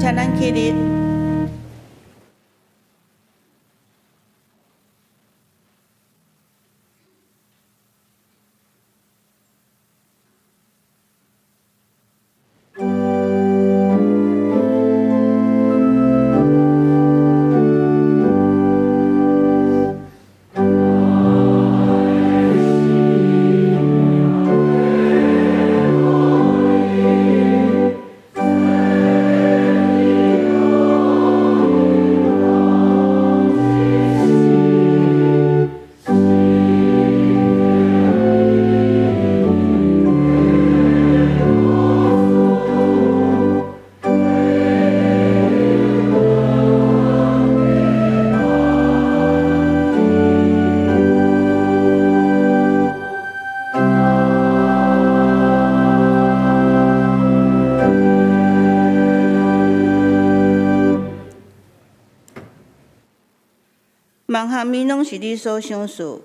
請咱起立。萬項物攏是你所賞賜。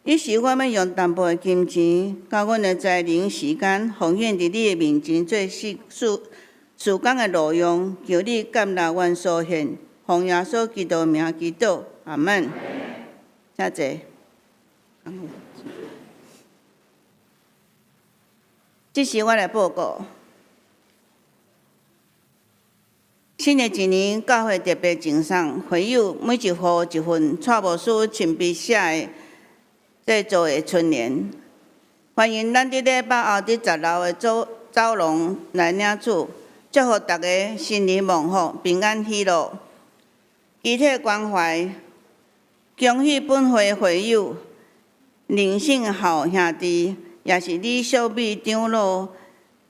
彼時我欲用淡薄的金錢，佮阮的才能時間，奉獻佇你的面前做事事工的路用，求你接納阮所獻，奉耶穌基督名祈禱，阿門。請坐。這時我來報告。新的一年，教會特別贈送會友每一戶一份蔡牧師親筆寫的製作的春聯。歡迎咱佇禮拜後佇十樓的走走廊來領取。祝福大家新年蒙福，平安喜樂。肢體關懷，恭喜本會會友林信豪兄弟，也是李小美長老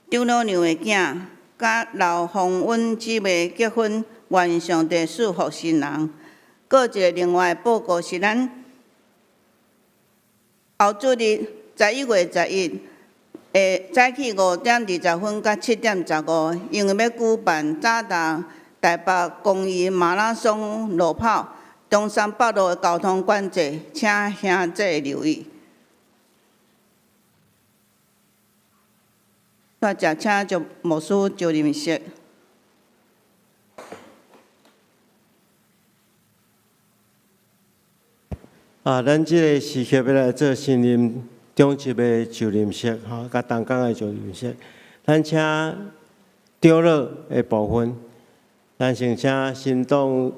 長老娘的囝，佮劉鳳溫姊妹結婚，願上帝賜福新人。閣一个另外的報告是咱後主日11月11的早起5點20分到7點15，因為欲舉辦渣打台北公益馬拉松路跑，中山北路的交通管制，請兄弟留意。煞來請祝牧師就任式。啊，咱這个時刻欲來做新任長執的就任式，吼，佮同工的就任式。咱請長老的部分，咱先請新當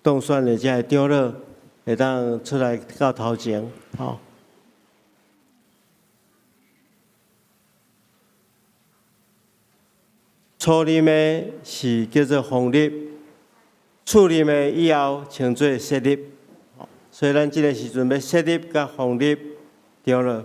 當選的這个長老會當出來到頭前，吼。初任的是叫做封立，次任的以後稱做設立。所以咱這個時陣欲設立佮封立長老。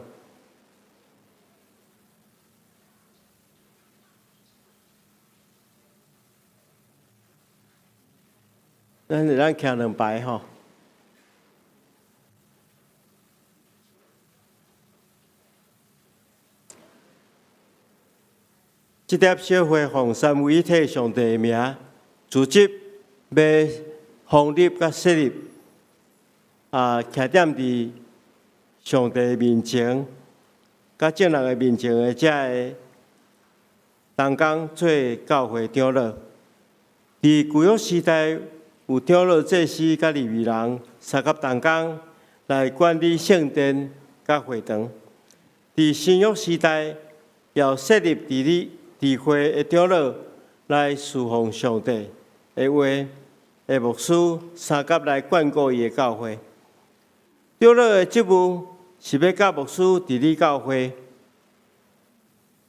咱會當徛兩排吼。這疊小會奉三位一體上帝的名，組織欲封立佮設立，啊，徛踮佇上帝面前，佮眾人的面前的這个同工做教會長老。佇舊約時代，有長老祭司佮利未人相佮同工來管理聖殿佮會堂。佇新約時代，也設立治理治會的長老來侍奉上帝的話的牧師，相佮來管顧伊的教會。長老的職務是欲佮牧師治理教會，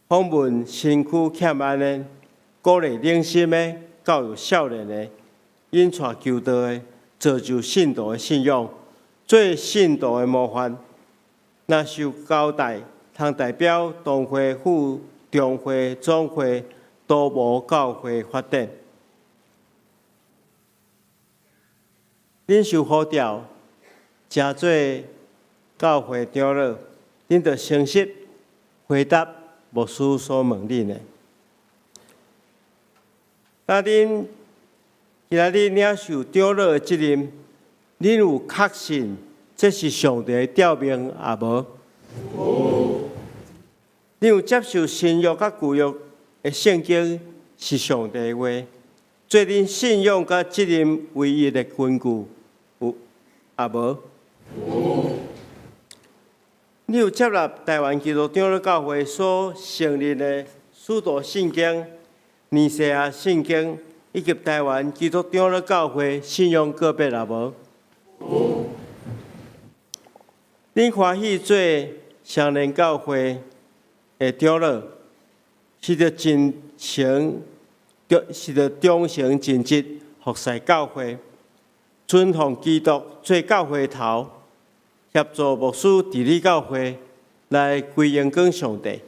訪問身軀欠安的，鼓勵冷心的，教育少年的，引帶求道的，造就信徒的信仰，做信徒的模範。若受交代，通代表同會赴中會、總會，都無教會發展。恁受呼召，成做教會長老，恁著誠實回答牧師所問恁的。那恁今仔日領受長老的責任，恁有確信這是上帝的召命抑無？有。恁有接受新約佮舊約的聖經是上帝的話，做恁信仰佮責任唯一的根據，有抑無？有。你有接納台灣基督長老教會所承認的使徒信經、尼西亞信經以及台灣基督長老教會信仰告白抑無？有。恁歡喜做雙連教會的長老，是著盡誠，是著忠誠盡職服侍教會，尊奉基督做教會頭，協助牧師治理教會，來歸榮光上帝。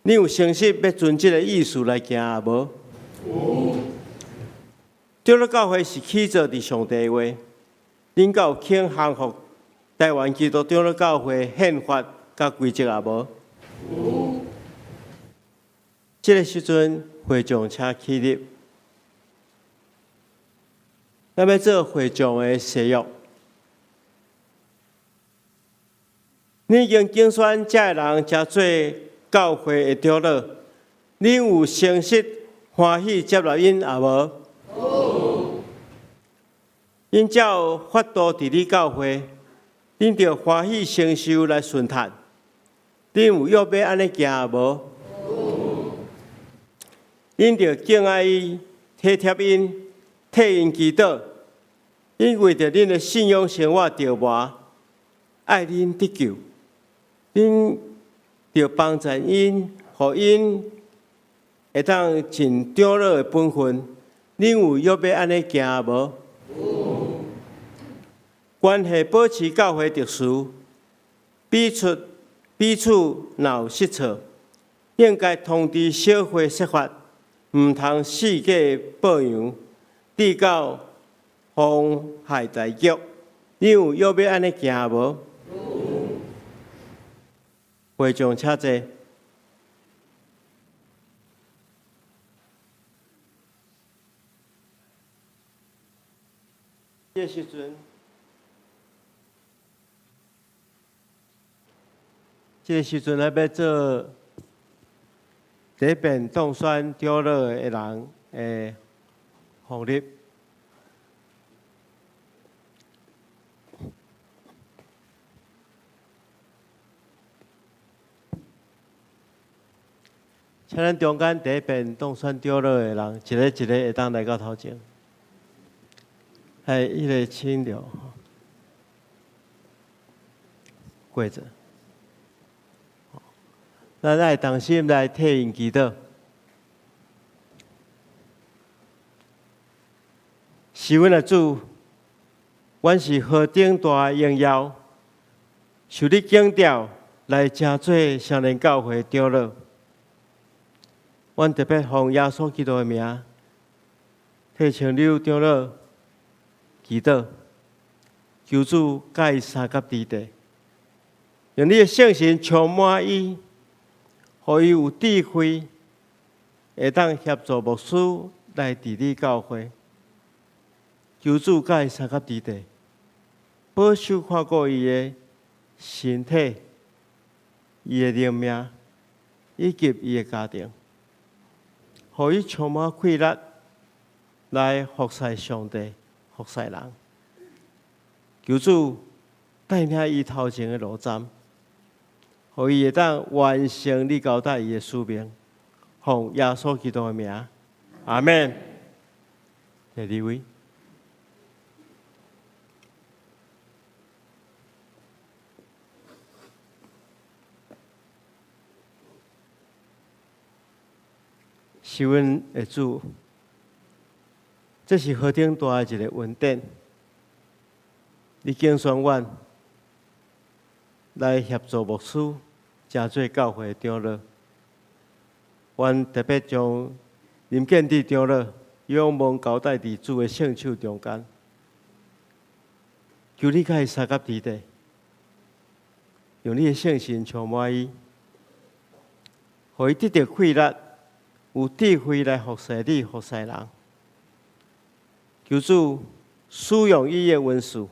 你有誠實欲遵這个意思來行抑無？有。長老教會是起造佇上帝的話，恁敢有肯降服台灣基督長老教會憲法佮規則抑無？有。這个時陣，會眾請起立。咱欲做會眾的誓約。你已經揀選這个人成做教會的長老，你有誠實歡喜接納𪜶抑無？有。𪜶照法度治理教會，恁著歡喜承受來順服。恁有約欲按呢行抑無？有。恁著敬愛伊、體貼𪜶、替𪜶祈禱。𪜶為著恁的信仰生活著磨，愛恁得救。恁著幫贊𪜶，予𪜶會當盡長老的本分。恁有約欲按呢行無？關係保持教會秩序，彼此若有失錯，應該通知小會說法，毋通四界報揚，致到妨害大局。恁有約欲按呢行無？會眾請坐。這個時陣咱欲做第一遍當選長老的人的奉禮。請咱中間第一遍當選長老的人，一個一個會當來到頭前。係，彼个請著，跪著。咱愛同心來替𪜶祈禱。是阮的主，阮是何等大的榮耀，受你揀召來成做雙連教會長老。阮特別奉耶穌基督的名，替清流長老祈禱，求主佮伊相佮佇地，用你的聖神充滿伊，予伊有智慧，會當協助牧師來治理教會。求主佮伊相佮佇地，保守看顧伊的身體、伊的靈命以及伊的家庭，予伊充滿氣力來服侍上帝、服侍人。求主帶領伊頭前的路針，予伊會當完成你交代伊的使命。奉耶穌基督的名，阿們。第二位，是阮的主，這是何等大的一個恩典！你揀選阮來協助牧師，成做教會長老。阮特別將林建志長老仰望交代佇主的聖手中間，求你佮伊相佮佇地，用你的聖神充滿伊，予伊得著氣力，有智慧來服侍你、服侍人。求主使用伊的恩賜，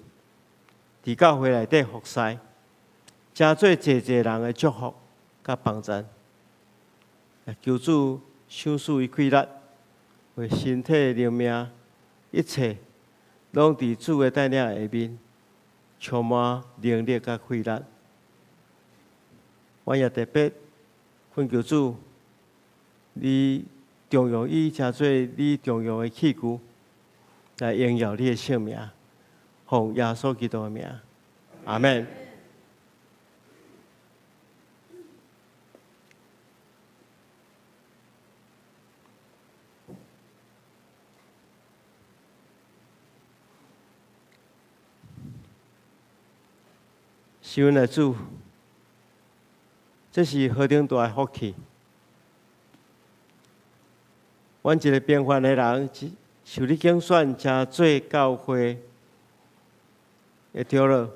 佇教會內底服侍，成做濟濟人的祝福佮幫贊。求主賞賜伊氣力，為身體、靈命一切，攏佇主的帶領下面，充滿能力佮氣力。阮也特別懇求主，你重用伊，成做你重用的器具，來榮耀你的聖名，奉耶穌基督的名，阿們。是阮的主，這是何等大的福氣！阮一個平凡的人，受你揀選，成做教會的長老，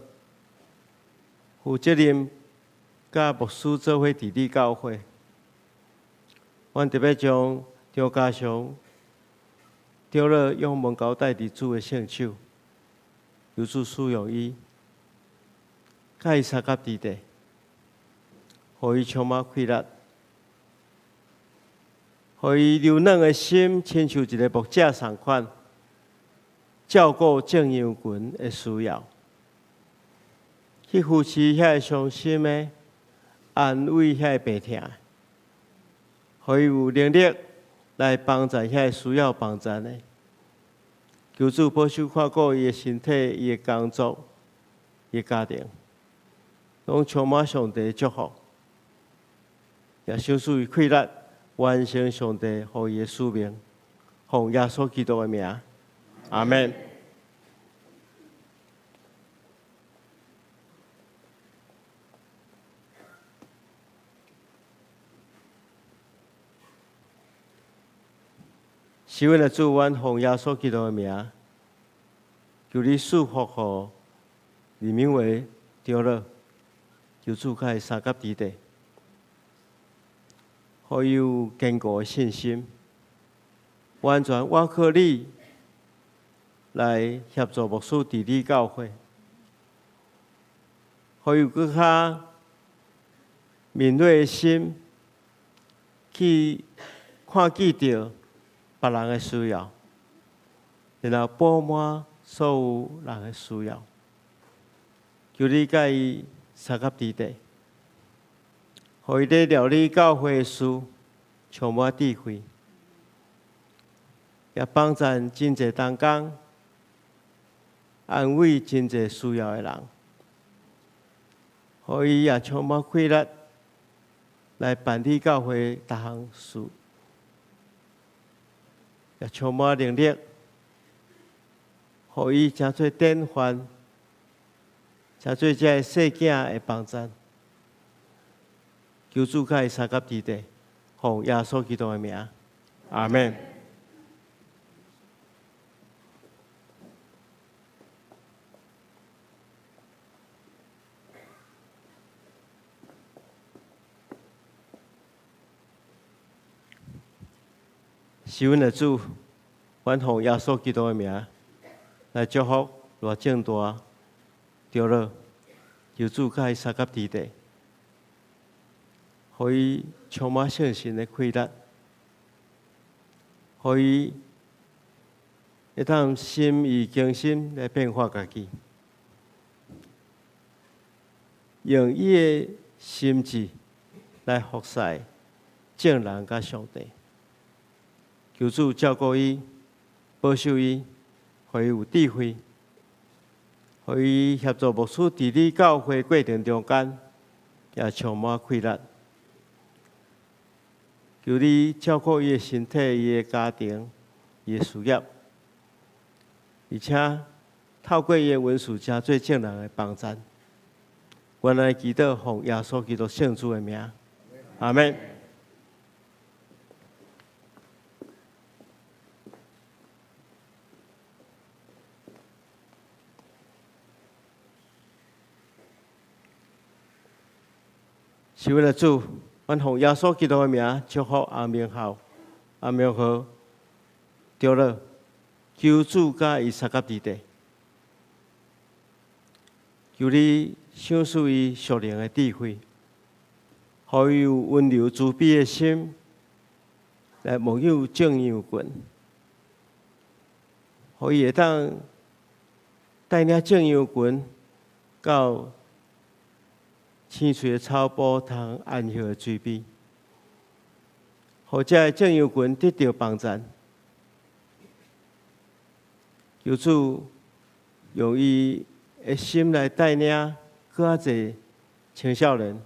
負責任佮牧師做伙治理教會。阮特別將張家祥長老仰望交代佇主的聖手，求主使用伊，佮伊相佮佇地，予伊充滿氣力，予伊柔軟的心，親像一個牧者仝款，照顧眾羊群的需要，去扶持遐個傷心的，安慰遐個病疼的，予伊有能力來幫助遐個需要幫助的。求主保守看顧伊的身體、伊的工作、伊的家庭，攏充滿上帝的祝福。也賞賜伊氣力，完成上帝予伊的使命，奉耶穌基督的名，阿門。是阮的主，阮奉耶穌基督的名，求你賜福予李明偉長老，求主佮伊相佮佇底，予伊有堅固的信心，完全倚靠你來協助牧師治理教會，予伊有閣較敏銳的心去看見著別人的需要，然後補滿所有人的需要。求你佮伊相佮佇底，予伊咧料理教會的事充滿智慧，也幫助真濟同工，安慰真濟需要的人，予伊也充滿氣力來辦理教會逐項事，也充滿能力，予伊成做典範，成做這个細囝的幫贊。求主佮伊相佮佇底，奉耶穌基督的名，阿門。是阮的主，阮奉耶穌基督的名來祝福羅正大長老，求主佮伊相佮佇底，予伊充滿聖神的氣力，予伊會當心意更新來變化家己，用伊的心志來服侍眾人佮上帝。求主照顧伊，保守伊，予伊有智慧，予伊協助牧師治理教會過程中間，也充滿氣力。求你照顧伊的身體、伊的家庭、伊的事業，而且透過伊的文書，成做眾人的幫贊。阮來祈禱，奉耶穌基督聖主的名，阿門。是阮的主，阮奉耶穌基督的名祝福阿明孝、阿明和長老，求主佮伊相佮佇底，求你賞賜伊屬靈的智慧，予伊有溫柔慈悲的心來牧養眾羊群，予伊會當帶領眾羊群到青翠的草埔，通安歇的水邊，予這个眾羊群得著幫贊。求主用伊的心來帶領閣較濟青少年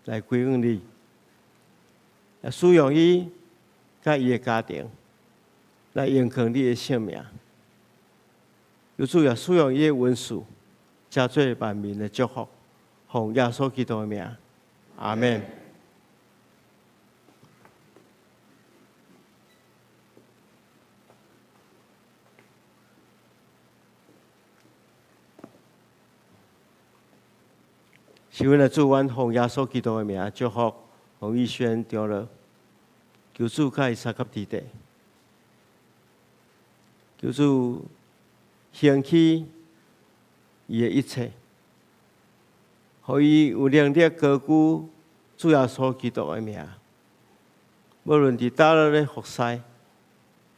來歸向你，也使用伊佮伊的家庭來榮耀你的聖名。求主也使用伊的恩賜，成做萬民的祝福。奉耶穌基督的名，阿門。是阮的主，阮奉耶穌基督的名祝福洪玉軒長老，求主佮伊相佮佇底，求主興起伊的一切，予伊有能力高舉主耶穌基督的名。無論佇佗落咧服侍，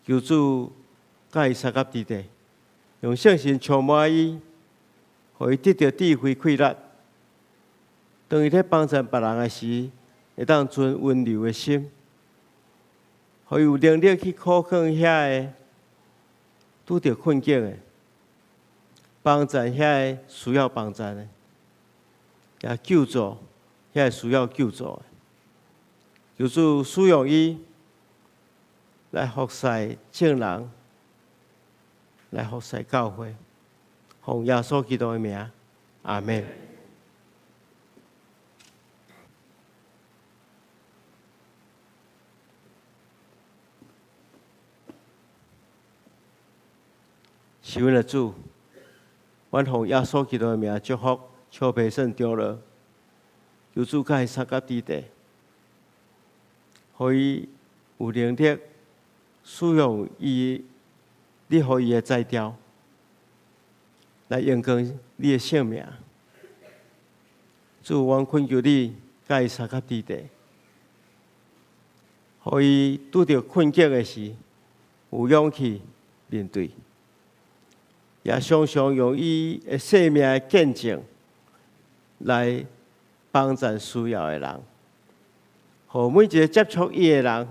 求主佮伊相佮佇底，用聖神充滿伊，予伊得著智慧氣力。當伊咧幫贊別人的時，會當存溫柔的心，予伊有能力去苦勸遐个拄著困境的，幫贊遐个需要幫贊的，也救助遐個需要救助的。求主使用伊來服侍眾人，來服侍教會，奉耶穌基督的名，阿門。是阮的主，阮奉耶穌基督的名祝福邱培勝長老，求主佮伊相佮佇地，予伊有能力使用伊，你予伊的才調來榮光你的聖名。主，阮懇求你佮伊相佮佇地，予伊拄著困境的時有勇氣面對。也常常用伊的生命的見證來幫助需要的人，予每一個接觸伊的人，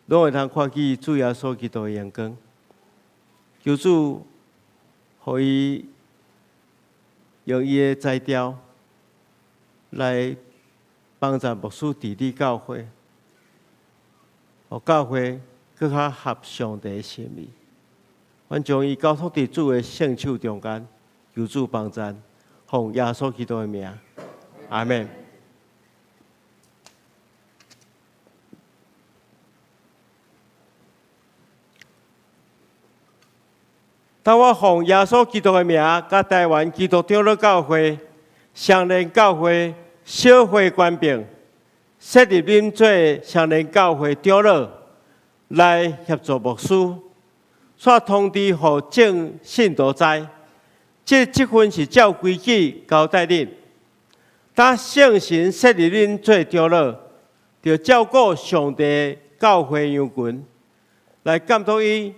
攏會通看見主耶穌基督的榮光。求主，予伊用伊的才調來幫助牧師治理教會，予教會閣較合上帝的心意。阮將伊交託佇主的聖手中間，求主幫助，奉耶穌基督的名，阿門。當我奉耶穌基督的名，佮台灣基督長老教會、雙連教會小會權柄，設立恁做雙連教會長老，來協助牧師。煞通知予眾信徒知，這職分是照規矩交代恁。當聖神設立恁做長老，著照顧上帝教會羊群，來監督伊，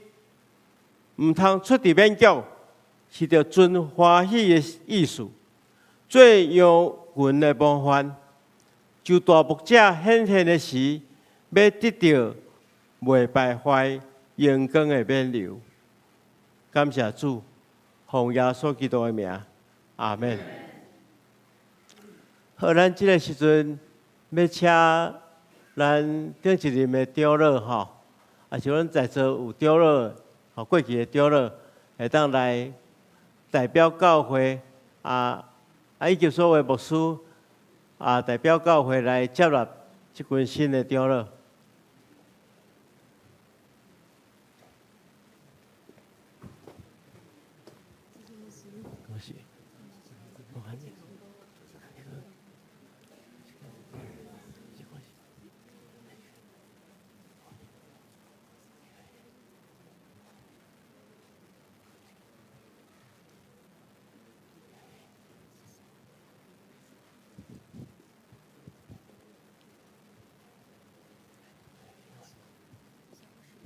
毋通出佇勉強，是著存歡喜的意思，做羊群的模範。就大牧者顯現的時，欲得著袂敗壞榮光的冕旒。感謝主，奉耶穌基督的名，阿門。好，咱這個時陣欲請咱頂一任的長老吼，也是阮在座有長老，吼過去的長老，會當來代表教會啊，以及所有牧師啊，代表教會來接納這群新的長老。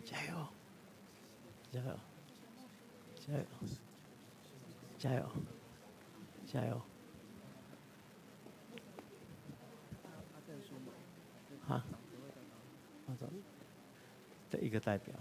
加油！加油！加油！加油！加油！哈？這一個代表。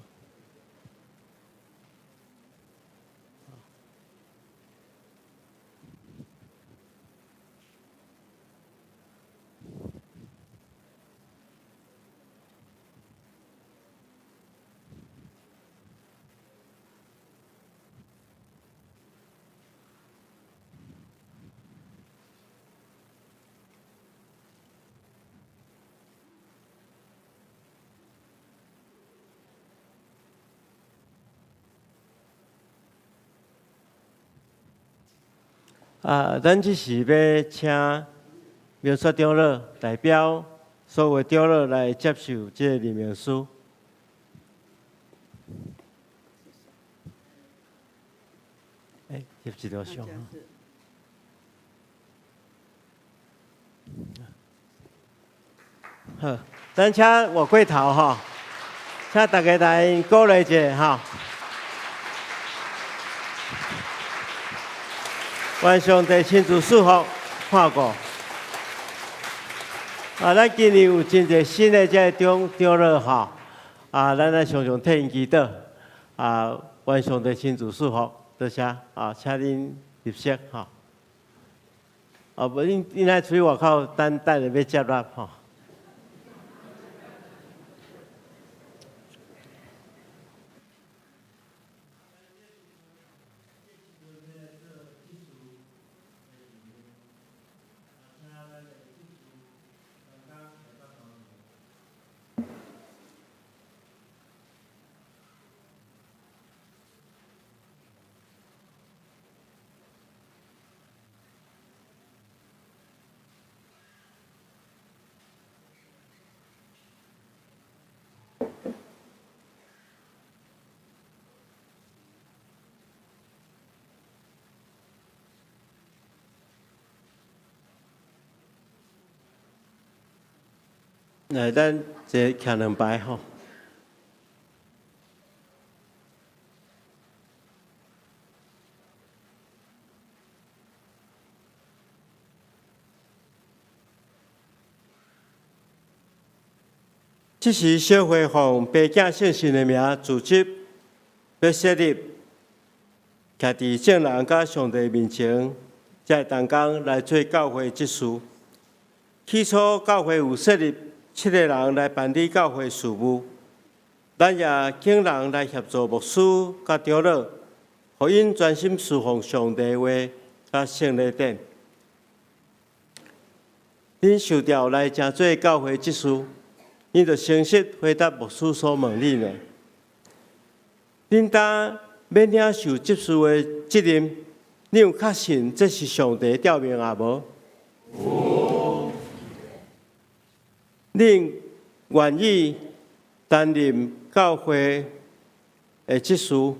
啊，咱這是欲請明雪長老代表所有長老來接受這個任命書。欸，翕一張相。好，咱請我過頭吼，請大家來鼓勵一下吼。願上帝親自賜福看顧。啊，咱今年有真濟新的這個長長老吼，啊，咱愛常常替𪜶祈禱。啊，願上帝親自賜福，多謝。啊，請恁入席吼。啊，無恁恁愛出去外口等等下欲接納吼。來，咱齊徛兩排吼。這時，小會奉白囝聖神的名，組織欲設立，徛佇眾人佮上帝面前，才會同工來做教會執事。起初，教會有設立七個人來辦理教會事務，咱也請人來協助牧師佮長老，予𪜶專心事奉上帝話佮聖禮典。恁受調來成做教會執事，恁著誠實回答牧師所問恁的。恁當欲領受執事的責任，恁有確信這是上帝調命也無？有。恁願意擔任教會的執事，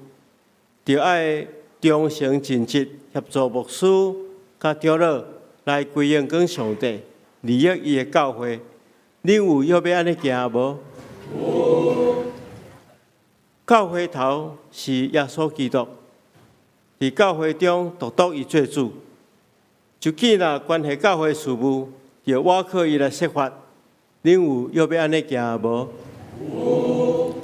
著愛忠誠盡職，協助牧師佮長老來歸榮光上帝，利益伊的教會。恁有欲欲按呢行無？有。教會頭是耶穌基督，佇教會中獨獨伊做主。就見若關係教會事務，著倚靠伊來設法。恁有欲欲按呢行無？有。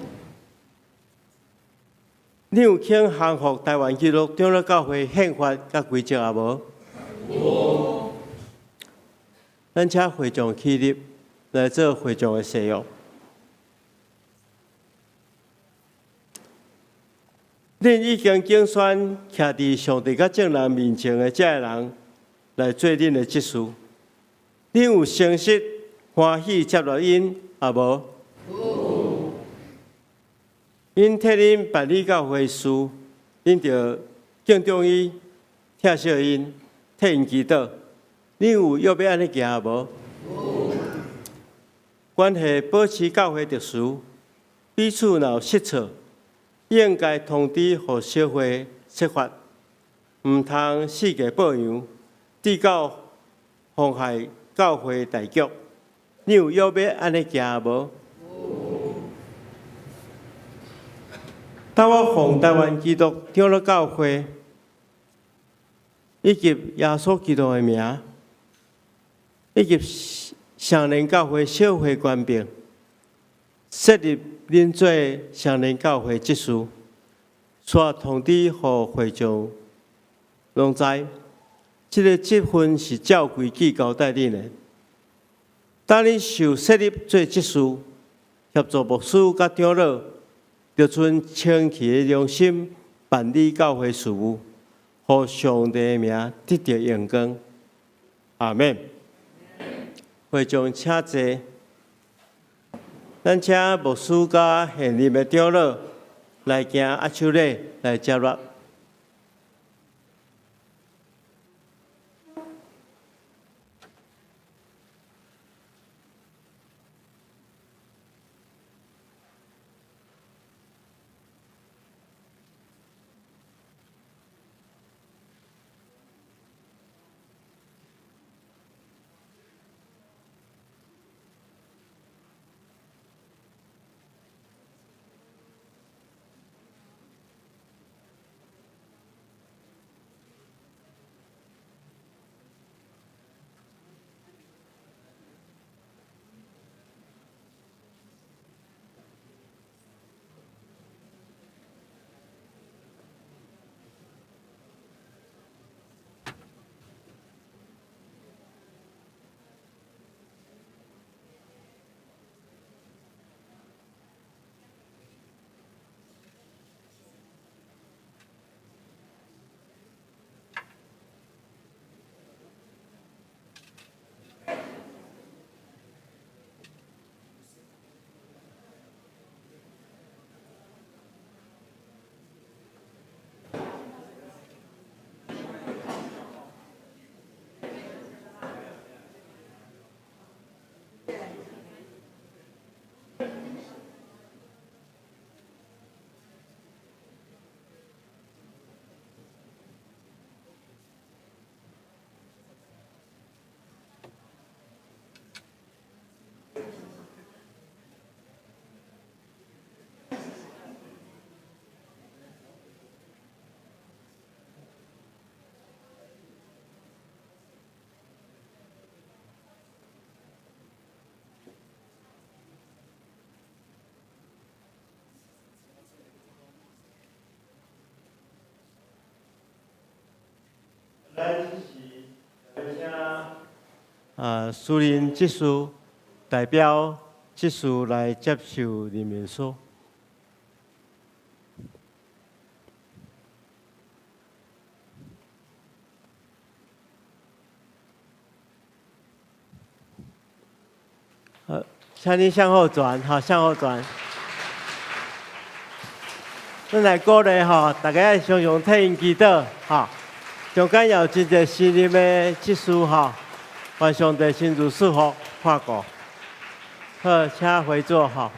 恁有肯降服台灣基督長老教會憲法佮規則也無？有。咱請會眾起立來做會眾的誓約。恁已經揀選徛佇上帝佮眾人面前的這个人來做恁的執事，恁有誠實歡喜接納𪜶也無？有。𪜶替恁辦理教會事，恁著敬重伊、疼惜𪜶、替𪜶祈禱。恁有欲欲按呢行無？有。關係保持教會秩序，彼此若有失錯，應該通知予小會釋法，毋通四界報揚，致到妨害教會大局。你有欲欲按呢行無？有。當我奉台灣基督長老教會以及耶穌基督的名，以及雙連教會小會權柄，設立恁做雙連教會執事，煞通知予會眾攏知，這个職分是照規矩交代恁的。當恁受設立做執事，協助牧師佮長老，著存清氣的良心辦理教會事務，予上帝的名得著榮光。阿們。會眾請坐。咱請牧師佮現任的長老來行握手禮來接納。咱這時欲請蘇林執事代表執事來接受任命書。好，請你向後轉，好，向後轉。咱來鼓勵吼，大家愛常常替𪜶祈禱，吼。中間也有真濟新任的執事吼，願上帝親自賜福看顧。好，請回座吼。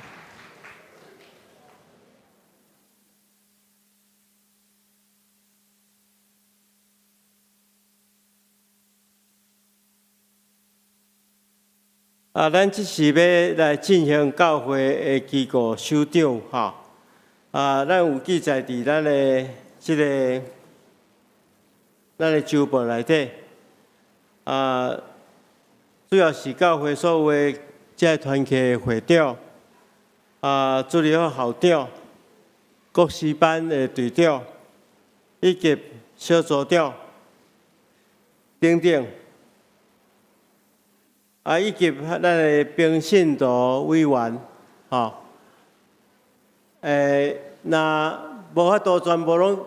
啊，咱這時欲來進行教會的機構首長吼。啊，咱有記載佇咱的這个咱的週報內底。啊，主要是教會所有的這个團契的會長，啊，主日學校長、國師班的隊長，以及小組長等等。啊，以及咱的平信徒委員，吼。若無法度全部攏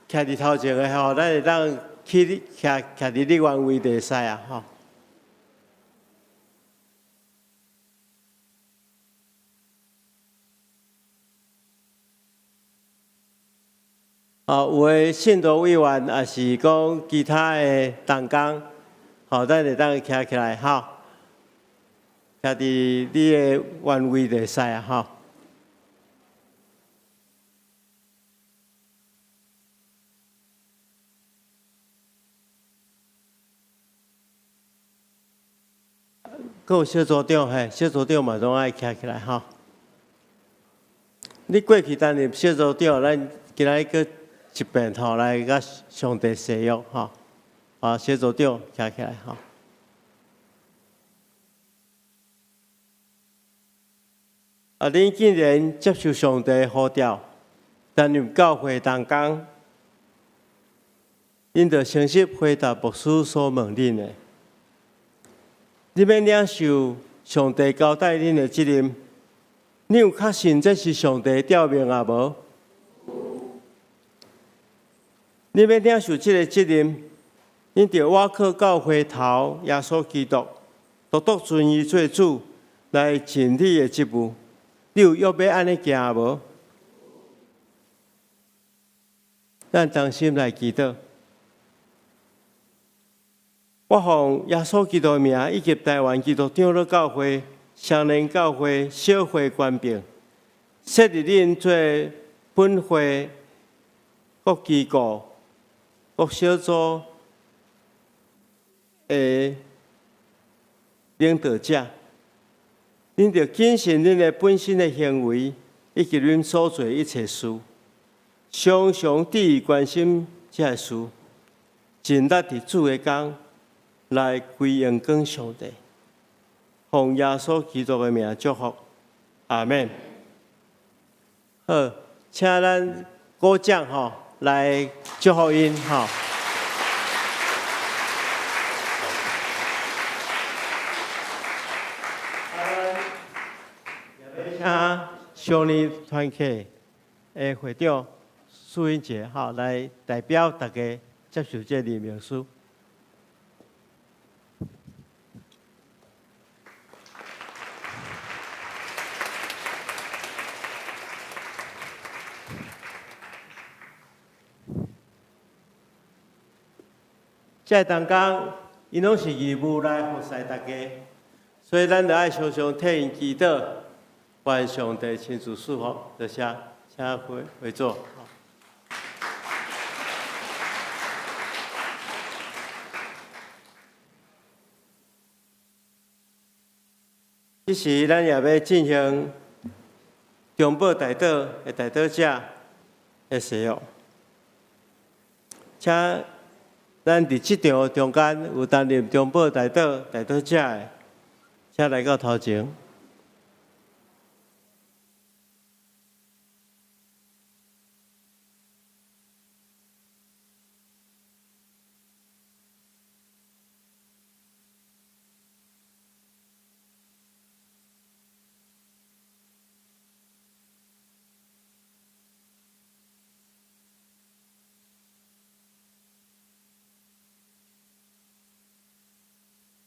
徛佇頭前的吼，咱會當去徛徛佇你原位就會使啊，吼。哦，有的信徒委員，抑是講其他的同工，吼，咱會當徛起來，吼，徛佇你的原位就會使啊，吼。閣有小組長嘿，小組長嘛攏愛徛起來吼。你過去擔任小組長，咱今仔日閣一遍吼來佮上帝誓約吼。啊，小組長徛起來吼。啊，恁既然接受上帝呼召，擔任教會同工，恁著誠實回答牧師所問恁的。你欲領受上帝交代恁的責任，你有確信這是上帝調命抑無？你欲領受這个責任，恁著倚靠教會頭耶穌基督，獨獨尊伊做主，來盡你的職務。你有約欲按呢行無？咱同心來祈禱。我奉耶穌基督的名，以及台灣基督長老教會、雙連教會小會權柄，設立恁做本會各機構、各小組的領導者。恁著謹慎恁的本身的行為，以及恁所做一切事，常常注意關心這个事，盡力佇主的工來歸榮光上帝。奉耶穌基督的名祝福，阿們。好，請咱鼓掌吼來祝福𪜶吼。請少年團契的會長蘇英傑吼來代表大家接受這個任命書。這个同工，𪜶攏是義務來服侍大家，所以咱著愛常常替𪜶祈禱，願上帝親自賜福。多謝，請回回座。這時，咱也欲進行中保代禱的代禱者的誓約，請咱佇這場中間有擔任中保代禱代禱者的，請來到頭前。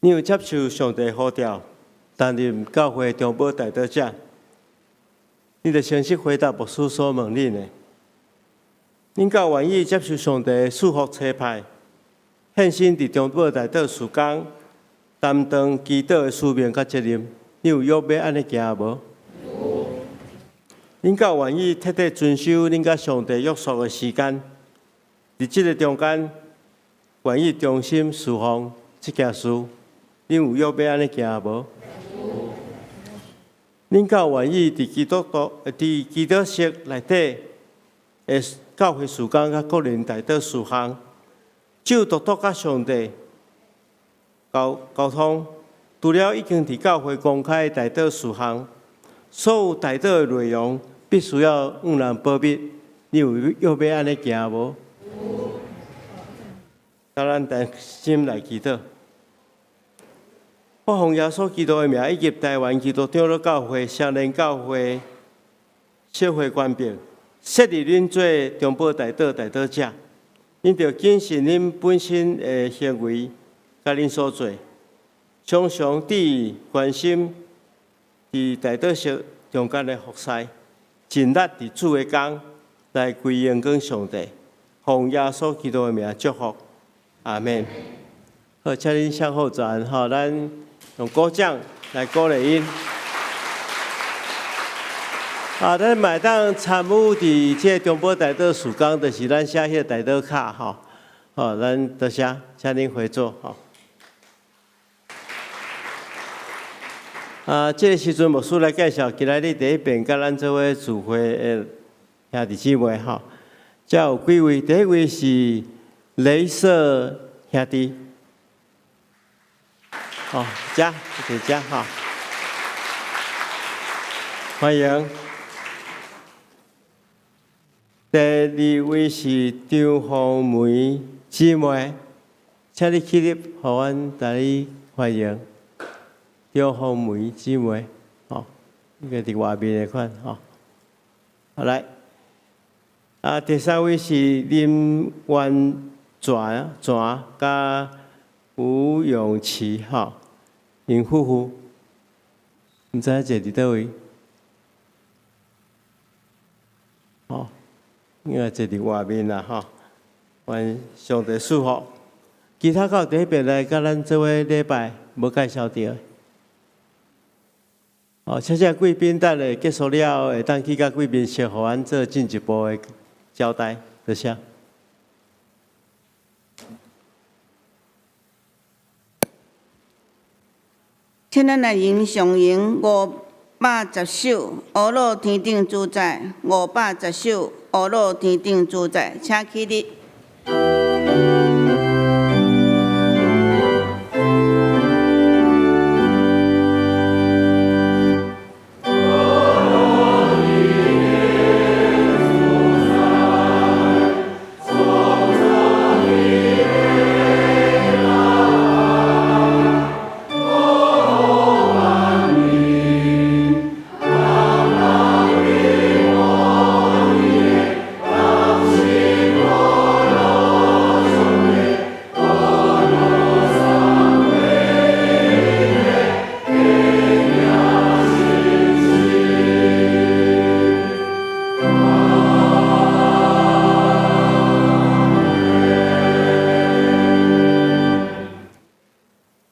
你有接受上帝呼召，擔任教會中保代禱者？你著誠實回答牧師所問恁的。恁敢有願意接受上帝賜福差派，獻身佇中保代禱事工，擔當祈禱的使命佮責任？你有約欲按呢行無？恁敢有願意徹底遵守恁佮上帝約束的時間？佇這个中間，願意忠心侍奉這件事，恁有約欲按呢行無？恁敢有願意佇基督徒、佇基督室內底的教會事工佮個人代禱事項，只有獨獨佮上帝溝溝通，除了已經佇教會公開代禱事項，所有代禱的內容必須要向人保密。你有約欲按呢行無？甲咱同心來祈禱。我奉耶穌基督的名，以及台灣基督長老教會、雙連教會小會官兵，設立恁做中保代禱代禱者，恁著謹慎恁本身的行為，佮恁所做，常常注意關心佇代禱室中間的服侍，盡力佇主的工來歸榮光上帝，奉耶穌基督的名祝福，阿們。好，請恁向後轉，吼，咱用鼓掌來鼓勵𪜶。啊，咱嘛會當參與佇這个中保代禱事工，就是咱寫彼个代禱卡吼。好，咱多謝，請恁回座吼。啊，這个時陣牧師來介紹今仔日佇彼邊佮咱做伙聚會的兄弟姊妹吼。遮有幾位，第一位是雷瑟兄弟。哦，遮，佇遮吼，歡迎。第二位是張鳳梅姊妹，請你起立，予阮帶你歡迎。張鳳梅姊妹，吼，應該佇外面的款吼。好來，啊，第三位是林元泉泉佮吳永琪，吼，𪜶夫婦，毋知影坐佇佗位？吼，應該坐佇外面啦，吼。願上帝賜福。其他敢有佇彼邊來佮咱做伙禮拜無介紹著的？哦，請這貴賓等下結束了後，會當去佮貴賓室，予阮做進一步的交代，多謝。請咱來吟誦詠510首《阿樂天頂主宰》，510首《阿樂天頂主宰》，請起立。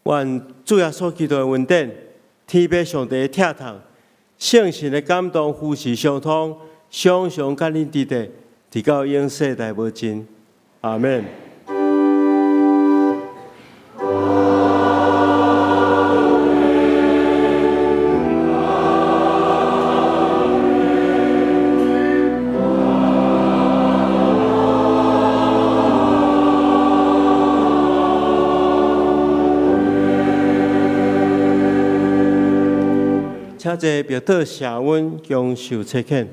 願主耶穌基督的恩典、天父上帝的疼痛、聖神的感動、扶持相通，常常佮恁佇咧，直到永世代無盡。阿們。請坐，默禱謝恩，共受差遣。